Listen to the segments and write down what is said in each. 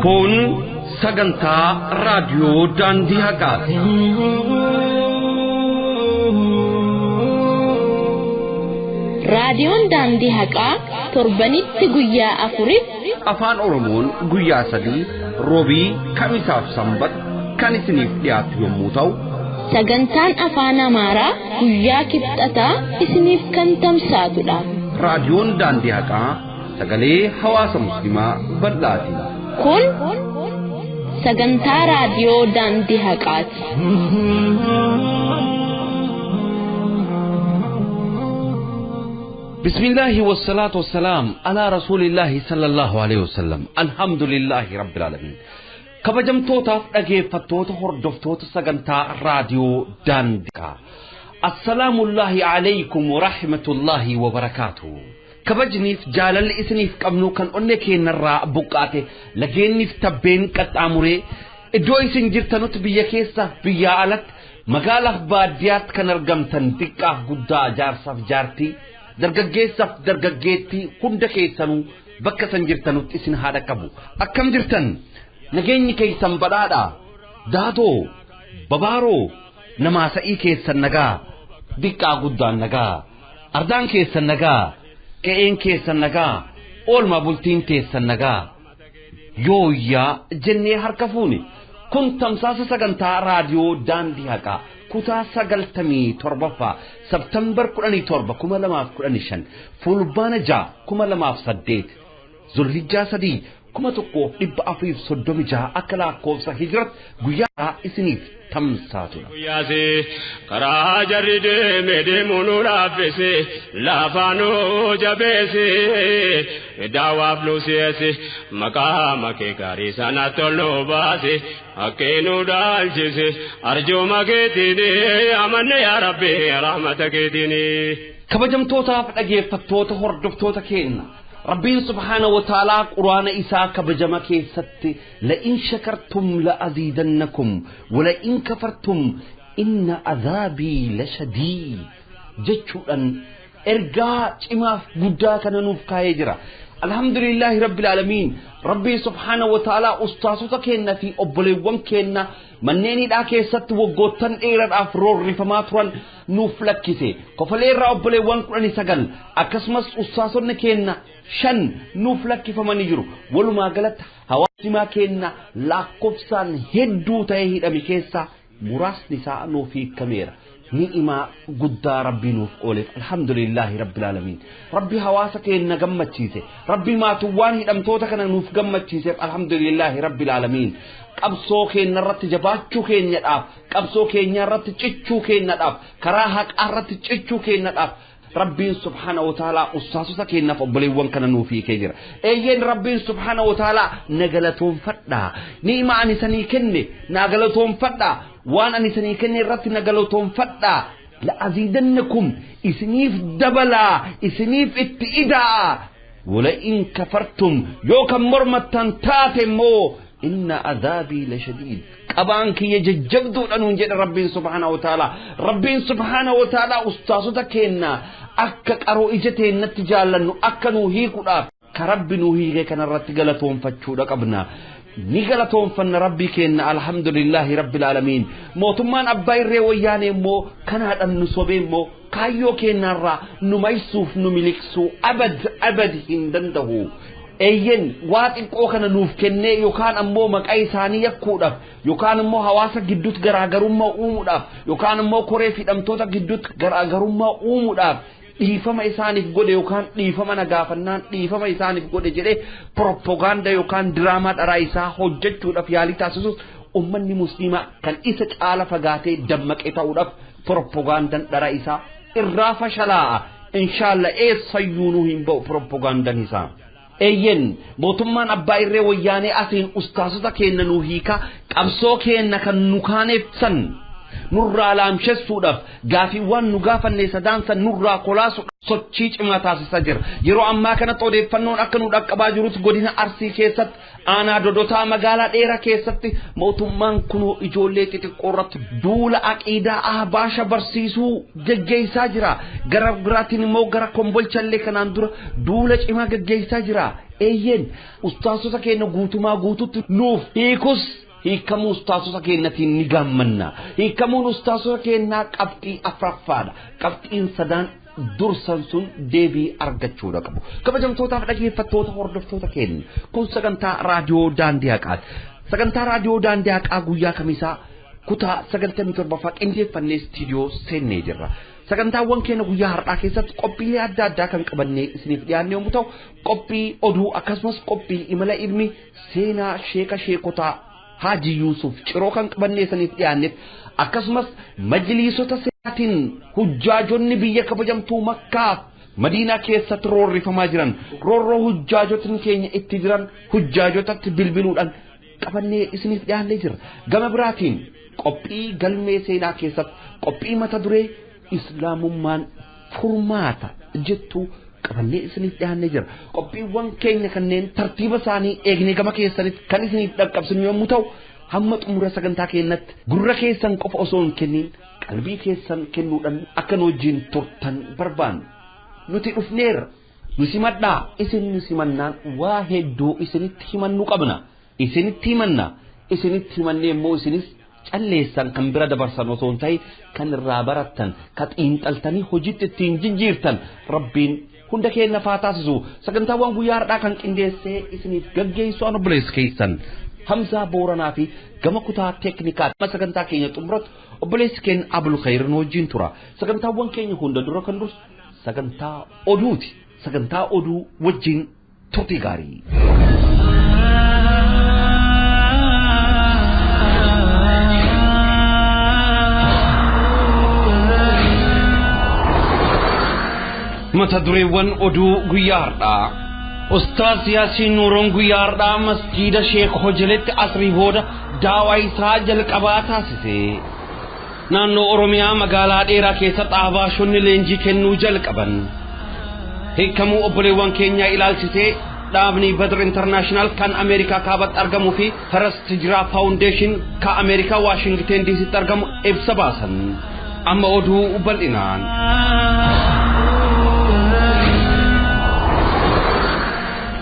Kun sagantaa raadiyoo Daandii Haqaati. Raadiyoon Daandii Haqaa torbanitti guyyaa afuritti Afaan Oromoon guyyaa 3 roobii, kamisaaf sanbata kan isiniif dhiyaatu yommuu ta'u, sagantaan afaan Amaaraa guyyaa kibxataa isiniif kan tamsaatudha. Raadiyoon Daandii Haqaa sagalee hawaasa Muslimaa bal'aati. Kun sagantaa raadiyoo Daandii Haqaati. بسم الله والصلاة والسلام على رسول الله صلى الله عليه وسلم. الحمد لله رب العالمين. Kabajamtootaaf dhageeffattoota hordoftoota sagantaa raadiyoo Daandii. Assalaamullaahi alaykum wa rahmatullaahi wa barakaatuh. Kabajniif jaalalli isiniif qabnu kan onnee keenyarraa buqqaate lageenniif tabbeen qaxxaamuree iddoo isin jirtanutti biyya keessa biyyaa alatti magaalaaf baadiyyaatti kan argamtan xiqqaaf guddaa jaarsaaf jaartii dargaggeessaaf dargaggeettii hunda keessanuu bakka san jirtanutti isin haadha qabu. Akkam jirtan? Nageenyi keessan badhaadha. Daatoo, babaaroo, namaa sa'ii keessan nagaa, diqqaa guddaan nagaa, ardaan keessan nagaa, qe'een keessan nagaa, oolmaa bultiin teessan nagaa. Yooyyaa jennee harka fuune. Kun tamsaasa sagantaa raadiyoo Daandii Haqaa kutaa 97ffaa Sebtembar 17 2015 Fulbaana 6 2008 Zulhijjaa 3 1436 akka lakkoofsa hijiratti guyyaa isiniif tamsaasudha. Guyyaase karaa jarri deeme deemuu nu laaffise lafaa nu jabeesse daawaaf nu si'eesse maqaa makee gaarii sana tol nu baase haqqee nu dhaalchise arjooma keetiin amanne yaa Rabbi rahmata keetiin. Kabajamtootaaf dhageeffattoota hordoftoota keenya. Rabbiin subhaana wa ta'aalaa quraana isaa kabajama keessatti la'in shakartum la'aziidannakum wa la'in kafartum inna azaabii lashadiid jechuudhaan ergaa cimaaf guddaa kana nuuf kaa'ee jira. Alhamdulillahi rabbil aalamiin. Rabbii subhaana wa ta'aalaa ustaasota keenya fi obboleewwan keenya manneen hidhaa keessatti waggoottan dheeraadhaaf roorrifamaa turan nuuf lakkise. Kofaleerraa obboleewwan 19 akkasumas ustaasonni keenya 5 nuuf lakkifamanii jiru. Walumaa galatti hawaasni keenya lakkoofsaan hedduu ta'ee hidhame keessaa muraasni isaa nuuf hiikameera. Ni'imaa guddaa Rabbii nuuf ooleef alhamdulillahi rabbil aalamiin. Rabbi hawaasa keenya gammachiise. Rabbi maatuuwwan hidhamtoota kana nuuf gammachiiseef alhamdulillahi rabbil aalamiin. Qabsoo keenya irratti jabaachuu keenyadhaaf, qabsoo keenya irratti cichuu keenyadhaaf, karaa haqaa irratti cichuu keenyadhaaf Rabbiin subhaana wa ta'aalaa ustaasota keenyaaf obboleewwan kana nuuf hiikee jira. Eeyyeen Rabbiin subhaana wa ta'aalaa na galatoonfadhaa. Ni'ima ani sanii kenne na galatoonfadhaa. Waan ani sanii kenne irratti na galatoonfadhaa. La'aziidannakum isiniif dabalaa isiniif itti idaa. Wala'in kafartum yoo kan mormattan taate immoo inna azaabii lashadiid. Qabaan kiyya jajjabduudha nuun jedhe Rabbiin subhaana wa ta'aalaa. Rabbiin subhaana wa ta'aalaa ustaasota keenya akka qaroo ija teennatti jaallannu akka nuu hiikuudhaaf ka Rabbi nuu hiike kanarratti galatoonfachuudha qabna. Ni galatoonfanna Rabbii keenya alhamdulillahi rabbil aalamiin. Mootummaan abbaa irree wayyaanee immoo kanaadhaan nu sobee immoo kaayyoo keenyarraa nu maysuuf nu miliqsuu abad abad hin danda'u. Eeyyen waa xiqqoo kana nuuf kennee yookaan ammoo maqaa isaanii yakkuudhaaf yookaan immoo hawaasa gidduutti garaagarummaa uumuudhaaf yookaan immoo koree hidhamtoota gidduutti garaagarummaa uumuudhaaf dhiifama isaaniif godhe yookaan dhiifama nagaafannaan dhiifama isaaniif godhe jedhee propagaanda yookaan diraamaa dharaa isaa hojjechuudhaaf yaalii taasisus ummanni musliimaa kan isa caala fagaatee dammaqee ta'uudhaaf propagaandaan dharaa isaa irraa fashalaa'a. Inshaallah eessayyuu nu hin ba'u propagaandaan isaa. Eeyyen mootummaan abbaa irree wayyaanee asiin ustaasota keenya nu hiika qabsoo keenya kan nu kaaneef san Nurraa laamshessuudhaaf gaafiiwwan nu gaafanne sadaansa nurraa kolaasu sochii cimaa taasisaa jira. Yeroo ammaa kanatti odeeffannoon akka nu dhaqqabaa jirutti godina Arsii keessatti aanaa Dodotaa magaalaa Dheeraa keessatti mootummaan kunoo ijoollee xixiqqoo irratti duula aqiidaa ahbaasha barsiisuu geggeessaa jira. Gara biraatiin immoo gara Kombolchallee kanaan dura duula cimaa geggeessaa jira. Eeyyeen ustaasota keenya guutumaa guututti nuuf hiikus hiikamuu ustaasota keenyatiin ni gaammanna. Hiikamuun ustaasota keenyaa qabxii afuraffaadha. Qabxiin sadaan dursan sun deebii argachuudha qabu. Kabajamtootaaf dhaggeeffattoota hordoftoota keenya kun sagantaa raadiyoo daandii haqaati. Sagantaa raadiyoo daandii haqaa guyyaa kamisaa kutaa 97ffaa qindeeffannee istiidiyoo seennee jirra. Sagantaawwan keenya guyyaa har'aa keessatti qophiilee adda addaa kan qabannee isiniif dhiyaanne yommuu ta'u, qophii oduu akkasumas qophii imala ilmi seenaa sheeka sheekotaa Haaji Yuusuf Ciroo kan qabannee isiniif dhiyaanneef akkasumas majliisota seeraatiin hujjaajonni biyya kabajamtuu Makkaaf Madiinaa keessatti roorrifamaa jiran roorroo hujjaajotni keenya itti jiran hujjaajotatti bilbiluudhaan qabannee isiniif dhiyaannee jira. Gama biraatiin qophii galmee seenaa keessatti qophii mata duree Islaamummaan furmaata jettu qabannee isiniif dhiyaannee jira. Qophiiwwan keenya kanneen tartiiba isaanii eegnee gama keessanitti kan isiniif dhaqqabsinu yommuu ta'u, hamma xumura sagantaa keenyatti gurra keessan qofa osoo hin kennin qalbii keessan kennuudhaan akka nu wajjin turtan barbaanna. Nuti dhufneerra. Nu simadhaa. Isin nu simannaan waa hedduu isinitti himannu qabna. Isinitti himanna. Isinitti himannee immoo isinis calleessan kan bira dabarsan osoo hin ta'in kan irraa barattan, kan xiinxaltanii hojiitti ittiin jijjiirtan Rabbiin hunda keenya faa taasisu. Sagantaawwan guyyaa har'aa kan qindeessee isiniif gaggeessu an obboleessa keessan Hamzaa Booranaa fi gama kutaa teeknikaa sagantaa keenya xumuratu obboleessi keenya Abul Khayr nu wajjin tura. Sagantaawwan keenya hunda dura kan dursu sagantaa oduuti. Sagantaa oduu wajjin turtii gaarii. Mata dureewwan oduu guyyaa har'aa. Ustaaz Yaasiin Nuuroon guyyaa har'aa masjiida Sheek Hojeletti asrii booda daawaa isaa jalqabaa taasise. Naannoo Oromiyaa magaalaa Dheeraa keessatti ahbaashonni leenjii kennuu jalqaban. Hiikamuu obboleewwan keenyaa ilaalchisee dhaabni Badr International kan Ameerikaa kaabatti argamuu fi First Hijraa Foundation kan Ameerikaa Waashingten DCtti argamu ibsa baasan. Amma oduu bal'inaan.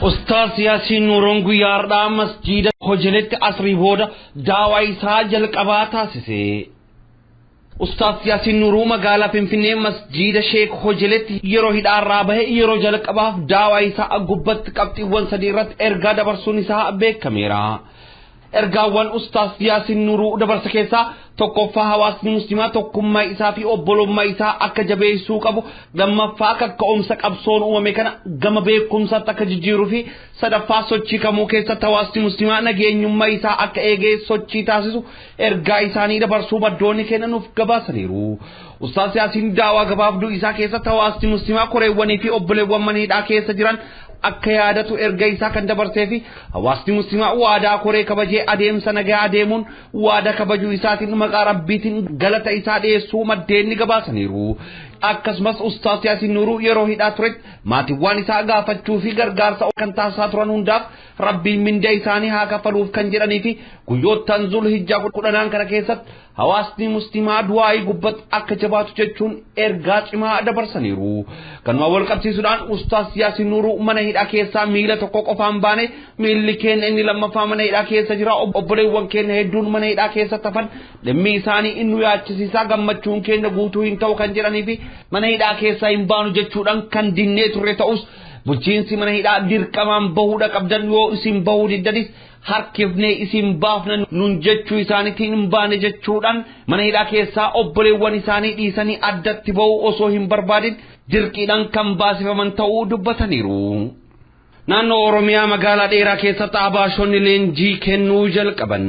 Ustaaz Yaasiin Nuuroon guyyaa har'aa masjiida Hojeletti asrii booda daawaa isaa jalqabaa taasise. Ustaaz Yaasiin Nuuruu magaalaa Finfinnee masjiida Sheek Hojeletti yeroo hidhaarraa bahe yeroo jalqabaaf daawaa isaa gubbatti qabxiiwwan sadii irratti ergaa dabarsuun isaa beekameera. Ergaawwan Ustaaz Yaasiin Nuuruu dabarsa keessaa tokkoffaa hawaasni musliimaa tokkummaa isaa fi obbolummaa isaa akka jabeessuu qabu, lammaffaa kaka'umsa qabsoon uumame kana gama beekumsaatti akka jijjiiruu fi sadaffaa sochii kamuu keessatti hawaasni musliimaa nageenyummaa isaa akka eegee sochii taasisu ergaa isaanii dabarsuu maddoonni kennanuuf gabaasaniiru. Ustaaz Yaasiin daawaa gabaabduu isaa keessatti hawaasni musliimaa koreewwanii fi obboleewwan mana hidhaa keessa jiran akka yaadatu erga isaa kan dabarsee fi hawaasni musliimaa waadaa koree kabajee adeemsa nagaa adeemuun waadaa kabajuu isaatiin maqaa Rabbiitiin galata isaa dhiyeessuu maddeen ni gabaasaniiru. Akkasumas Ustaaz Yaasiin Nuuruu yeroo hidhaa turetti maatiiwwan isaa gaafachuu fi gargaarsa kan taasisaa turan hundaaf Rabbiin mindaa isaanii haa kaffaluuf kan jedhanii fi guyyoottan Zulhijjaa 10 kana keessatti hawaasni musliimaa du'aayii gubbatti akka jabaatu jechuun ergaa cimaa dabarsaniiru. Kanuma wal qabsiisuudhaan Ustaaz Yaasiin Nuuruu mana hidhaa keessaa miila tokko qofaan baane miilli keenya inni lammaffaa mana hidhaa keessa jira. Obboleewwan keenya hedduun mana hidhaa keessa tafan dhimmi isaanii inni yaachisiisaa gammachuun keenya guutuu hin ta'u kan jedhanii fi mana hidhaa keessaa hin baanu jechuudhaan kan dinnee turre ta'us bulchiinsi mana hidhaa dirqamaan bahuudha qabdan yoo isin bahuu diddanis harkifnee isin baafna nun jechuu isaaniitiin hin baane jechuudhaan mana hidhaa keessaa obboleewwan isaanii dhiisanii addatti bahuu osoo hin barbaadin dirqiidhaan kan baasifaman ta'uu dubbataniiru. Naannoo Oromiyaa magaalaa Dheeraa keessatti ahbaashonni leenjii kennuu jalqaban.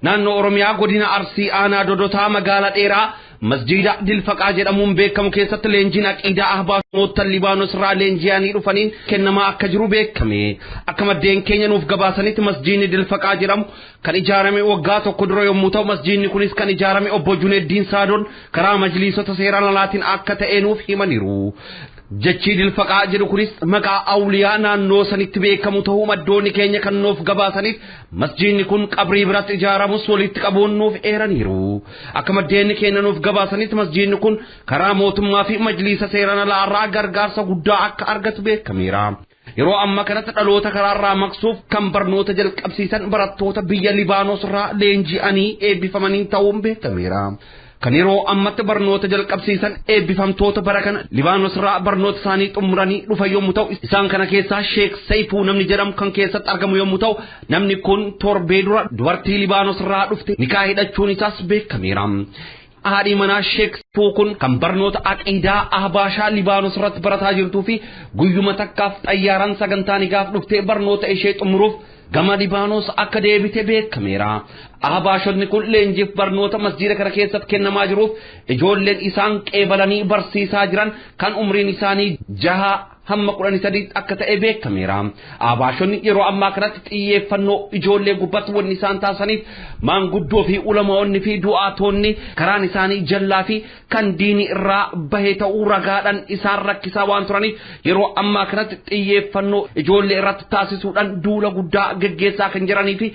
Naannoo Oromiyaa godina Arsii aanaa Dodotaa magaalaa Dheeraa Masjiida Dilfaqaa jedhamuun beekamu keessatti leenjiin aqiidaa ahbaashoota Libaanos irraa leenji'anii dhufaniin kennamaa akka jiru beekame. Akka maddeen keenya nuuf gabaasanitti masjiidni Dilfaqaa jedhamu kan ijaarame waggaa tokko dura yommuu ta'u masjiidni kunis kan ijaarame obbo Juneeddiin Saadoon karaa majliisota seeraan alaatiin akka ta'e nuuf himaniiru. Jechi Dilfaqaa jedhu kunis maqaa awliyaa naannoo sanitti beekamu ta'uu maddoonni keenya kan nuuf gabaasaniif masjiidni kun qabrii biratti ijaaramus walitti qabuun nuuf eeraniiru. Akka maddeenni keenya nuuf gabaasanitti masjiidni kun karaa mootummaa fi majliisa seeraan alaarraa gargaarsa guddaa akka argatu beekameera. Yeroo ammaa kanatti dhaloota karaarraa maqsuuf kan barnoota jalqabsiisan barattoota biyya Libaanos irraa leenji'anii eebbifamanii ta'uun beekameera. Kan yeroo ammatti barnoota jalqabsiisan eebbifamtoota bara kana Libaanos irraa barnoota isaanii xumuranii dhufan yommuu ta'u isaan kana keessaa Sheek Sayfuu namni jedhamu kan keessatti argamu yommuu ta'u namni kun torbee dura dubartii Libaanos irraa dhufte nikaa hidhachuun isaas beekameera. Haadhi manaa Sheek Sayfuu kun kan barnoota aqiidaa Ahbaashaa Libaanos irratti barataa jirtuu fi guyyuma takkaaf xayyaaraan sagantaa nikaaf dhuftee barnoota ishee xumuruuf gama Libaanos akka deebite beekameera. Ahbaashonni kun leenjiif barnoota masjiida kana keessatti kennamaa jiruuf ijoolleen isaan qeebalanii barsiisaa jiran kan umriin isaanii 6 hamma 13 akka ta'e beekameera. Ahbaashonni yeroo ammaa kanatti xiyyeeffannoo ijoollee gubbaatti wanni isaan taasisaniif maanguddoo fi ulamaa'onni fi du'aatonni karaan isaanii jallaa fi kan diinii irraa bahe ta'uu ragaadhaan isaan rakkisaa waan turaniif yeroo ammaa kanatti xiyyeeffannoo ijoollee irratti taasisuudhaan duula guddaa geggeessaa kan jiranii fi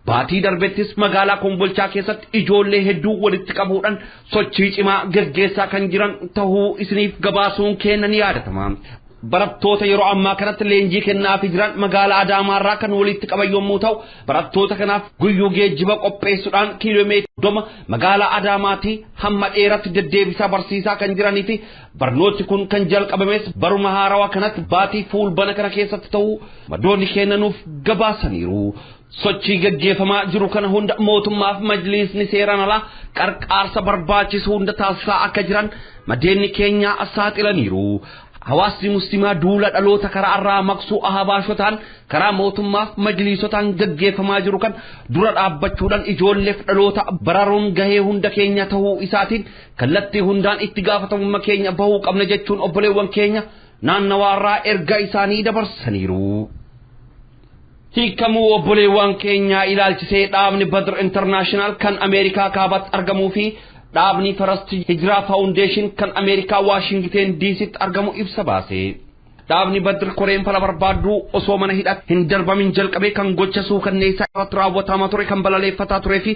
baatii darbettis magaalaa Kombolchaa keessatti ijoollee hedduu walitti qabuudhaan sochii cimaa geggeessaa kan jiran ta'uu isiniif gabaasuun keenya ni yaadatama. Barattoota yeroo ammaa kanatti leenjii kennaafii jiran magaalaa Adaamaarraa kan walitti qaban yommuu ta'u barattoota kanaaf guyyuu geejjiba qopheessuudhaan kiiloomeetira 30 magaalaa Adaamaatii hamma dheeratti deddeebisaa barsiisaa kan jiranii fi barnooti kun kan jalqabames baruma haarawaa kanatti baatii fuulbana kana keessatti ta'uu maddoonni keenya nuuf gabaasaniiru. Sochii gaggeeffamaa jiru kana hunda mootummaaf majliisni seeraan alaa qarqaarsa barbaachisu hunda taasisaa akka jiran maddeenni keenya saaxilaniiru. Hawaasni musliimaa duula dhaloota karaa irraa maqsuu ahbaashotaan karaa mootummaaf majliisotaan gaggeeffamaa jiru kan dura dhaabbachuudhaan ijoolleef dhaloota bararuun gahee hunda keenya ta'uu isaatiin kallattii hundaan itti gaafatamummaa keenya bahuu qabna jechuun obboleewwan keenya naannawaarraa erga isaanii dabarsaniiru. Hiikamuu obboleewwan keenyaa ilaalchisee dhaabni Badr International kan Ameerikaa kaabatti argamuu fi dhaabni First Hijraa Foundation kan Ameerikaa Waashingteen DCtti argamu ibsa baase. Dhaabni Badr koreen fala barbaadduu osoo mana hidhaa hin darbamin jalqabee kan gocha suukanneessaa irratti raawwatamaa ture kan balaleeffataa turee fi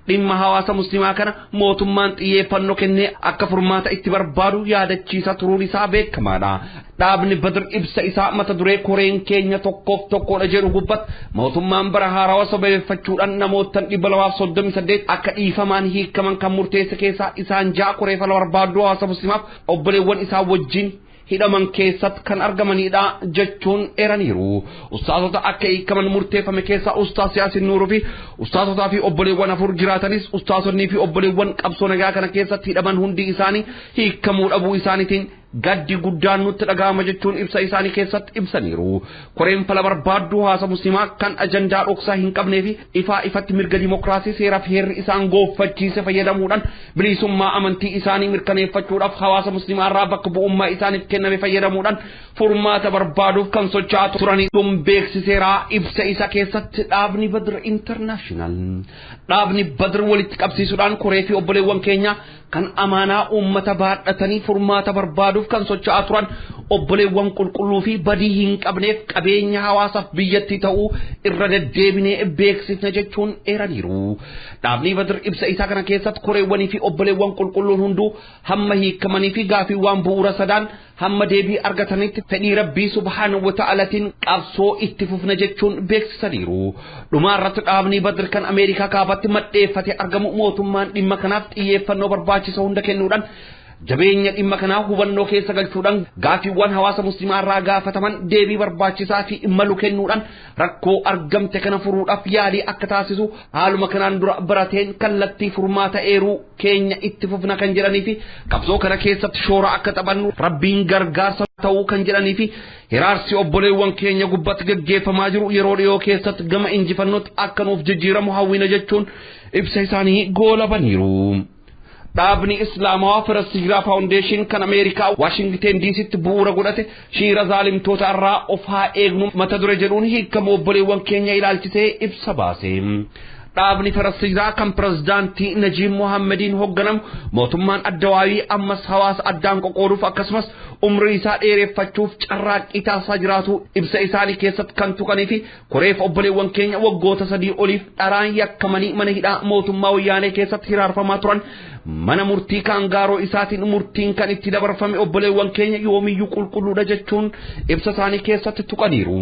dhimma hawaasa musliimaa kana mootummaan xiyyeeffannoo kennee akka furmaata itti barbaadu yaadachiisaa turuun isaa beekamaadha. Dhaabni Badr ibsa isaa mata duree koreen keenya tokkoof tokkodha jedhu gubbatti mootummaan bara haarawaa sababeeffachuudhaan namoota 238 akka dhiifamaan hiikaman kan murteesse keessaa isaan 6 koree fala barbaadduu hawaasa musliimaaf obboleewwan isaa wajjin hidhaman keessatti kan argamanidha jechuun eeraniiru. Ustaazota akka hiikaman murteeffame keessaa Ustaaz Yaasin Nuuruu fi ustaazotaa fi obboleewwan 4 jiraatanis ustaazonnii fi obboleewwan qabsoo nagaa kana keessatti hidhaman hundi isaanii hiikamuu dhabuu isaaniitiin gaddi guddaan nutti dhaga'ama jechuun ibsa isaanii keessatti ibsaniiru. Koreen fala barbaadduu hawaasa musliimaa kan ajandaa dhoksaa hin qabnee fi ifaa ifatti mirga dimookiraasii seeraaf heerri isaan goonfachiise fayyadamuudhaan bilisummaa amantii isaanii mirkaneeffachuudhaaf hawaasa musliimaa irraa bakka bu'ummaa isaaniif kenname fayyadamuudhaan furmaata barbaaduuf kan socho'aa turanii sun beeksiseeraa ibsa isa keessatti dhaabni Badr International. Dhaabni Badr walitti qabsiisuudhaan koree fi obboleewwan keenya kan amaanaa uummata baadhatanii furmaata barbaaduuf kan socho'aa turan obboleewwan qulqulluu fi badii hin qabneef qabeenya hawaasaaf biyyatti ta'uu irra deddeebinee beeksifna jechuun eeraniiru. Dhaabni Badr ibsa isaa kana keessatti koreewwanii fi obboleewwan qulqulluun hunduu hamma hiikamanii fi gaafiiwwan bu'uura sadaan hamma deebii argatanitti fedhii Rabbii subhaanahu wa ta'aalaatiin qabsoo itti fufna jechuun beeksisaniiru. Dhumaa irratti dhaabni Badr kan Ameerikaa kaabatti maddeeffatee argamu mootummaan dhimma kanaaf xiyyeeffannoo barbaachisa hunda kennuudhaan jabeenya dhimma kanaa hubannoo keessa galchuudhaan gaafiiwwan hawaasa musliimaa irraa gaafataman deebii barbaachisaa fi malu kennuudhaan rakkoo argamte kana furuudhaaf yaalii akka taasisu haaluma kanaan dura barateen kallattii furmaata eeruu keenya itti fufna kan jedhanii fi qabsoo kana keessatti shoora akka taphannu Rabbiin gargaarsa ta'uu kan jedhanii fi hiraarsi obboleewwan keenya gubbatti gaggeeffamaa jiru yeroo dhiyoo keessatti gama injifannootti akka nuuf jijjiiramu hawwina jechuun ibsa isaanii goolabaniiru. Dhaabni Islaamawaa First Hijraa Foundation kan Ameerikaa Waashingteen DCtti bu'uura godhate shiira zaalimtoota irraa of haa eegnu mata duree jedhuun hiikama obboleewwan keenya ilaalchisee ibsa baase. Dhaabni First Hijraa kan pirezidaantii Najiib Mohammediin hoogganamu mootummaan addawaayii ammas hawaasa addaan qoqooduuf akkasumas umrii isaa dheereffachuuf carraaqqii taasisaa jiraatu ibsa isaanii keessatti kan tuqanii fi koreef obboleewwan keenya waggoota 3 oliif dharaan yakkamanii mana hidhaa mootummaa wayyaanee keessatti hiraarfamaa turan mana murtii kaangaaroo isaatiin murtiin kan itti dabarfame obboleewwan keenya yoomiyyuu qulqulluudha jechuun ibsa isaanii keessatti tuqaniiru.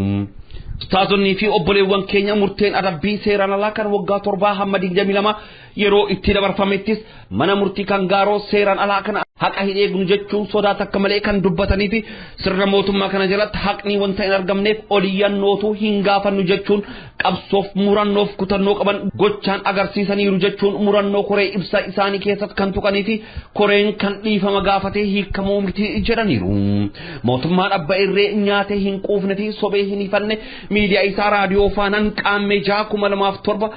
Ustaazonnii fi obboleewwan keenya murteen adabbii seeraan alaa kan waggaa 7 hamma 22 yeroo itti dabarfamettis mana murtii kangaaroo seeraan alaa kana haqa hin eegnu jechuun sodaa takka malee kan dubbatanii fi sirna mootummaa kana jalatti haqni wanta hin argamneef oliyyannootu hin gaafannu jechuun qabsoof murannoof kutannoo qaban gochaan agarsiisaniiru jechuun murannoo koree ibsa isaanii keessatti kan tuqanii fi koreen kan dhiifama gaafatee hiikamuu miti jedhaniiru. Mootummaan abba irree nyaatee hin quufne fi sobee hin ifanne miidiyaa isaa raadiyoo faanaan qaammee 6/2007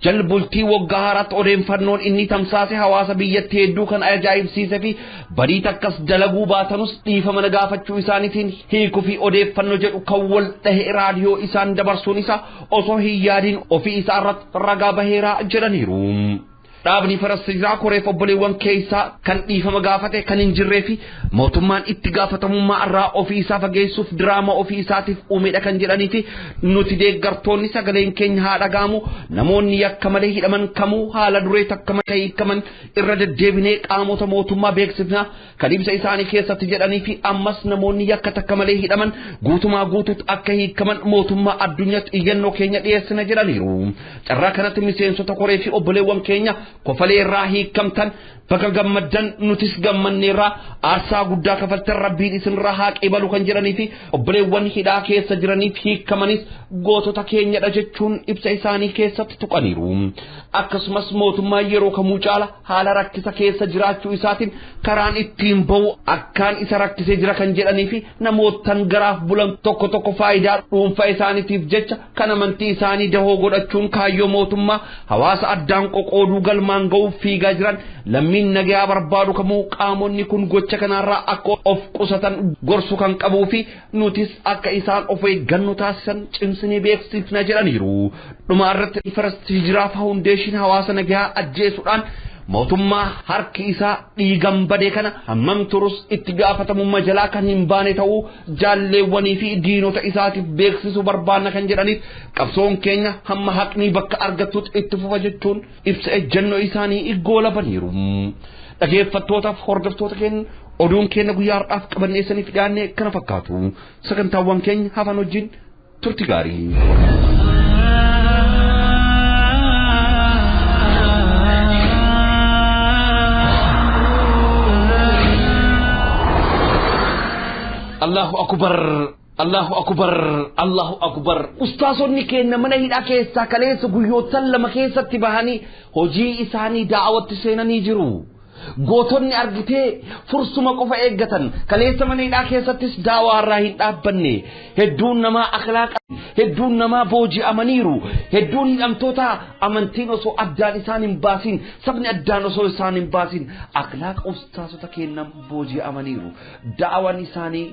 jalbultii waggaa haaraatti odeeffannoon inni tamsaase hawaasa biyyatti hedduu kan ajaa'ibsiise fi badii takkas dalaguu baatanus dhiifama na gaafachuu isaaniitiin hiikuu fi odeeffannoo jedhu kan wal dhahe raadiyoo isaan dabarsuun isaa osoo hin yaadiin ofii isaa irratti ragaa baheeraa jedhaniiru. Dhaabni First Hijraa koreef obboleewwan keessaa kan dhiifama gaafate kan hin jirree fi mootummaan itti gaafatamummaa irraa ofii isaa fageessuuf diraama ofii isaatiif uumedha kan jedhanii fi nuti deeggartoonni sagaleen keenya haa dhagaamu namoonni yakka malee hidhaman kamuu haala duree takka malee hiikaman irra deddeebinee qaamota mootummaa beeksifna kan ibsa isaanii keessatti jedhanii fi ammas namoonni yakka takka malee hidhaman guutumaa guutuutti akka hiikaman mootummaa addunyaatti iyyannoo keenya dhiyeessina jedhaniiru. Carraa kanatti miseensota koree fi obboleewwan keenya kofalee irraa hiikamtan bakka gammaddan nutis gammanneerraa aarsaa guddaa kafaltan rabbiin isinirraa haa qeebalu kan jedhanii fi obboleewwan hidhaa keessa jiraniif hiikamanis gootota keenyadha jechuun ibsa isaanii keessatti tuqaniiru. Akkasumas mootummaan yeroo kamuu caala haala rakkisa keessa jiraachuu isaatiin karaan ittiin bahu akkaan isa rakkisee jira kan jedhanii fi namootan garaaf bulan tokko tokko faayidaa dhuunfaa isaaniitiif jecha kan amantii isaanii dahoo godhachuun kaayyoo mootummaa hawaasa addaan qoqooduu galmaan ga'uuf fiigaa jiran lammiin nagaa barbaadu kamuu qaamonni kun gocha kanarraa akka of qusatan gorsu kan qabuu fi nutis akka isaan of eeggannu taasisan cimsinee beeksifna jedhaniiru. Dhuma irratti First Hijraa Foundation hawaasa nagaa ajjeesuudhaan mootummaa harki isaa dhiigan badee kana hammam turus itti gaafatamummaa jalaa kan hin baane ta'uu jaalleewwanii fi diinota isaatiif beeksisuu barbaanna kan jedhaniif qabsoon keenya hamma haqni bakka argattutti itti fufa jechuun ibsa ejjennoo isaanii goolabaniiru. Dhaggeeffattootaaf hordoftoota keenya oduun keenya guyyaa har'aaf qabannee isiniif dhiyaanne kana fakkaatu. Sagantaawwan keenya hafan wajjin turti gaarii. Allahu akbar Allahu akbar Allahu akbar. Ustaasonni keenya mana hidhaa keessaa kaleessa guyyoottan 2 keessatti bahanii hojii isaanii daawwatti seenanii jiru. Gootonni argitee fursuma qofa eeggatan kaleessa mana hidhaa keessattis daawaa irraa hin dhaabbanne. Hedduun namaa akhlaaqa, hedduun namaa booji'amaniiru, hedduun hidhamtoota amantiin osoo addaan isaan hin baasin, sabni addaan osoo isaan hin baasin akhlaaqa ustaasota keenyan booji'amaniiru. Daawaan isaanii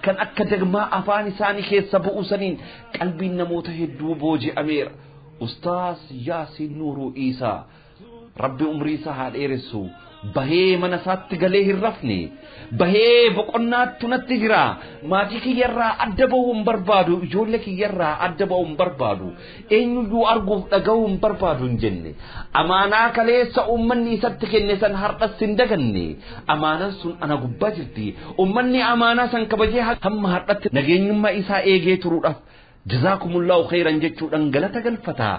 kan akka dagmaa afaan isaanii keessa bu'usaniin qalbiin namoota hedduu booji'ameera. Ustaas Yaasiin Nuuruu Iisaa Rabbi umrii isaa haa dheeressu. Bahee mana isaatti galee hin rafne, bahee boqonnaatti natti jira. Maatii kiyyarraa adda ba'uu hin barbaadu, ijoollee kiyyarraa adda ba'uu hin barbaadu, eenyuyyuu arguuf dhaga'uu hin barbaadu hin jenne. Amaanaa kaleessa uummanni isatti kenne san har'as hin daganne. Amaanaan sun ana gubbaa jirti. Uummanni amaanaa san kabajee hamma har'atti nageenyummaa isaa eegee turuudhaaf Jazakumullahu khairan jechuudhaan galata galfata.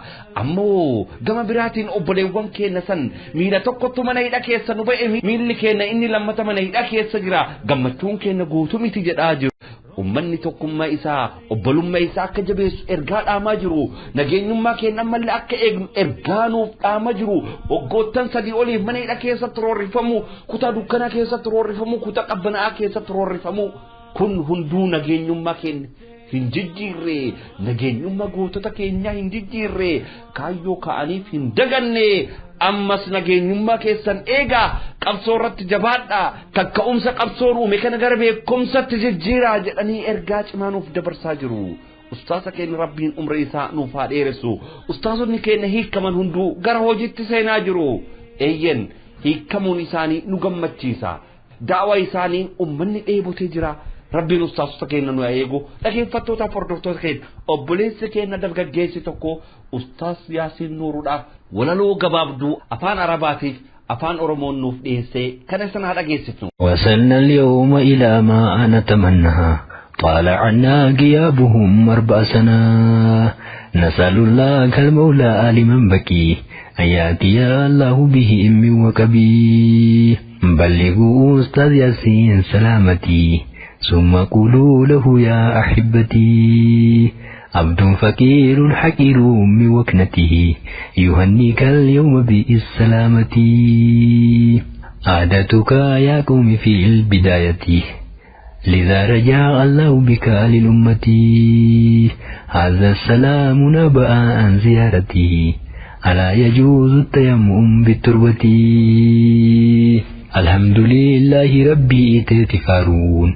Ammoo gama biraatiin obboleewwan keenya san miila tokkotu mana hidha keessa nu ba'e, miilli keenya inni lammata mana hidha keessa jira, gammachuun keenya guutuu miti jedhaa jiru. Uummanni tokkummaa isaa obbolummaa isaa akka jabeessu ergaa dhaamaa jiru. Nageenyummaa keenya ammallee akka eegnu ergaa nuuf dhaamaa jiru. Waggoottan 3 oliif mana hidha keessatti roorrifamu, kutaa dukkanaa keessatti roorrifamu, kutaa qabbanaa'aa keessatti roorrifamu. Kun hunduu nageenyummaa keenya hin jijjiirre, nageenyummaa gootota keenyaa hin jijjiirre, kaayyoo ka'aniif hin daganne. Ammas nageenyummaa keessan eegaa, qabsoo irratti jabaadhaa, kakka'umsa qabsoon uume kana gara beekumsatti jijjiiraa jedhanii ergaa cimaa nuuf dabarsaa jiru. Ustaasa keenya Rabbiin umrii isaa nuuf haa dheeressu. Ustaasonni keenya hiikaman hunduu gara hojiitti seenaa jiru. Eeyyen, hiikamuun isaanii nu gammachiisa. Da'waa isaanii uummanni dheebotee jira. Rabbiin ustaasota keenya nu eegu. Dhaggeeffattootaaf hordoftoota keenya, obboleessi keenya dargaggeessi tokko Ustaas Yaasiin Nuuruudhaaf walaloo gabaabduu afaan Arabaatiif afaan Oromoon nuuf dhiyeessee kana sana haa dhageessifnu. وصلنا اليوم إلى ما نتمناها، طال عنا غيابهم 4 سنة. نسأل الله المولى لمن بكي أن يأتي الله به من وكبي. بلغوا أستاذ ياسين سلامتي، ثم قولوا له يا أحبتي عبد فقير حقير من وكنته يهنيك اليوم بالسلامة. عادتك يا قوم في البداية، لذا رجع الله بك للأمة. هذا السلام نبأ عن زيارته، ألا يجوز التيمم بالتربة. الحمد لله ربي تتفارون،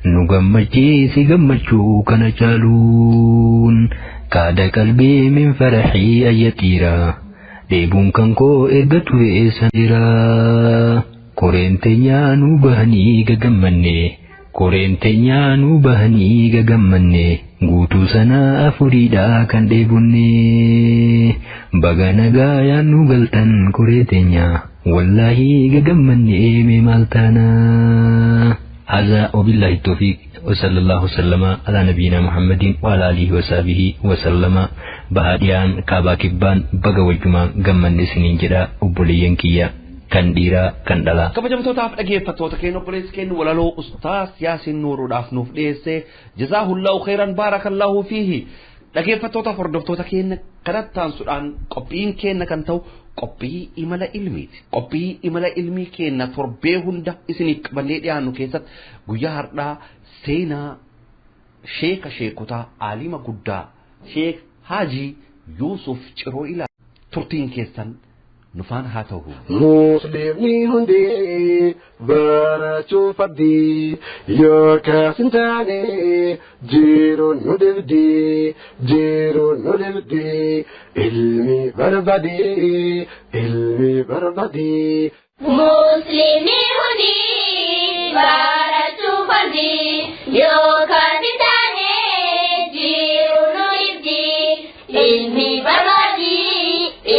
نغمجي سيغمجو كنجالون. كاد قلبي من فرحي أيتيرا، ديبون كنكو إرغتو إسانيرا. كورنتيا نوبهني غغمني، كورنتيا نوبهني غغمني. guutuu sana afuriidha kan dheebonne. Baga nagaa yaannu galtan koree teenya, wallaahi gagammanne mee maal taana. هذا وبالله التوفيق، وصلى الله وسلم على نبينا محمد وعلى آله وصحبه وسلم. بهاديان كابا كبان بغا وجما غمن سنين جدا أبوليين كيا kan dhiiraa kan dhalaa. Kabajamtootaaf dhaggeeffattoota keenya, obboleessi keenya walaloo Ustaas Yaasiin Nuuruudhaaf nuuf dhiyeesse, jazaahullahu khairan, baarakallahu fiihi. Dhaggeeffattootaaf hordoftoota keenya, kanatti aansuudhaan qophiin keenya kan ta'u qophii imala ilmiiti. Qophii imala ilmii keenya torbee hunda isiniif qabannee dhiyaannu keessatti guyyaa har'aa seenaa sheeka sheekotaa, aalima guddaa, Sheek Haajii Yuusuf Ciroo ilaala. Turtiin keessan nufaan haa ta'u. Muslimni hundi barachuu fardii, yookaas hin taane jiruun nu dibdi, jiruun nu dibdi. Ilmi barbaadi, ilmi barbaadi. Muslimni hundi barachuu fardii, yookaas hin taane jiruun nu dibdi. Ilmi barbaadi,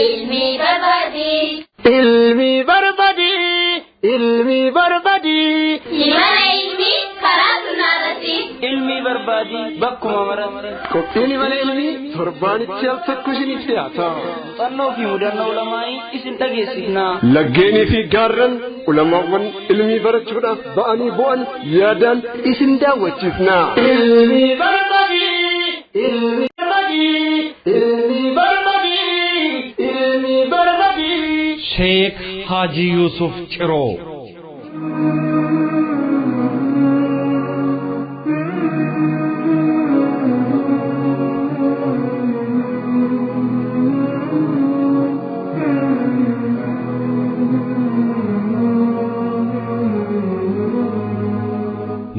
ilmi barbaadi. Ilmi barbaadi, ilmi barbaadi. Imala ilmi karaa sunnaarratti. Ilmi barbaadi bakkuma maratti. Qophiin imala ilmii torbaanitti al tokko isiniif dhiyaata. Muuxannoo fi mudannoo ulamaa'ii isin dhageessifna. Laggeenii fi gaarran ulamaawwan ilmii barachuudhaaf ba'anii bu'an yaadaan isin daawwachiifna. Ilmi barbaadi, ilmi barbaadi, ilmi barbaadi, ilmi barbaadi. Sheek Haji Yusuf Ciroo.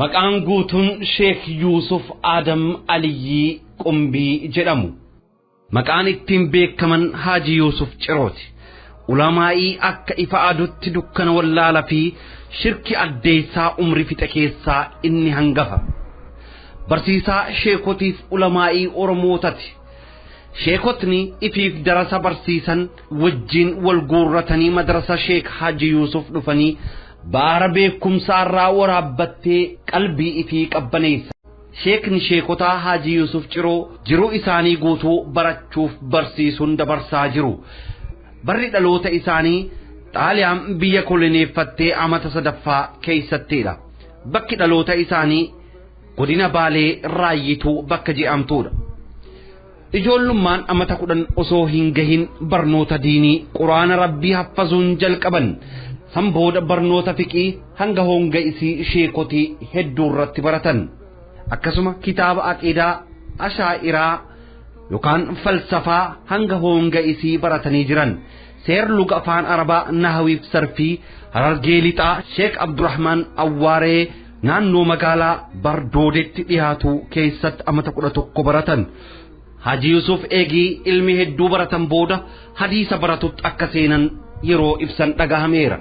Maqaan guutuun Sheek Yuusuf Adam Aliyyii Qumbii jedhamu. Maqaan ittiin beekaman Haaji Yuusuf Cirooti. Ulamaa'ii akka ifa aduutti dukkana wallaalaa fi shirki addeessaa umrii fixe keessaa inni hangafa. Barsiisaa sheekotiif ulamaa'ii Oromootati. Sheekotni ifiif darasa barsiisan wajjin wal guurratanii madrasa Sheek Haaji Yuusuf dhufanii baara beekumsaa irraa waraabbattee qalbii ifii qabbaneessa. Sheekni sheekotaa Haaji Yuusuf Ciroo jiruu isaanii guutuu barachuuf barsiisuun dabarsaa jiru. Barri dhaloota isaanii Xaaliyaan biyya koloneeffattee amata sadaffaa keessattidha. Bakki dhaloota isaanii godina Baalee Raayyituu bakka je'amtuudha. Ijoollummaan amata 10 osoo hin gahin barnoota diinii quraana rabbii haffazuun jalqaban. San booda barnoota fiqii hanga honga isii sheekotii hedduu irratti baratan. Akkasuma kitaaba aqiidaa Ashaa'iraa yookaan falsafaa hanga honga isii baratanii jiran. Seer luga afaan Arabaa Nahawiif sarfii Harargee Lixaa Sheek Abdurrahmaan Awwaaree naannoo magaalaa Bardoodetti dhiyaatu keessatti amata 11 baratan. Haji Yusuf eegii ilmi hedduu baratan booda hadiisa baratutti akka seenan yeroo ibsan dhagahameera.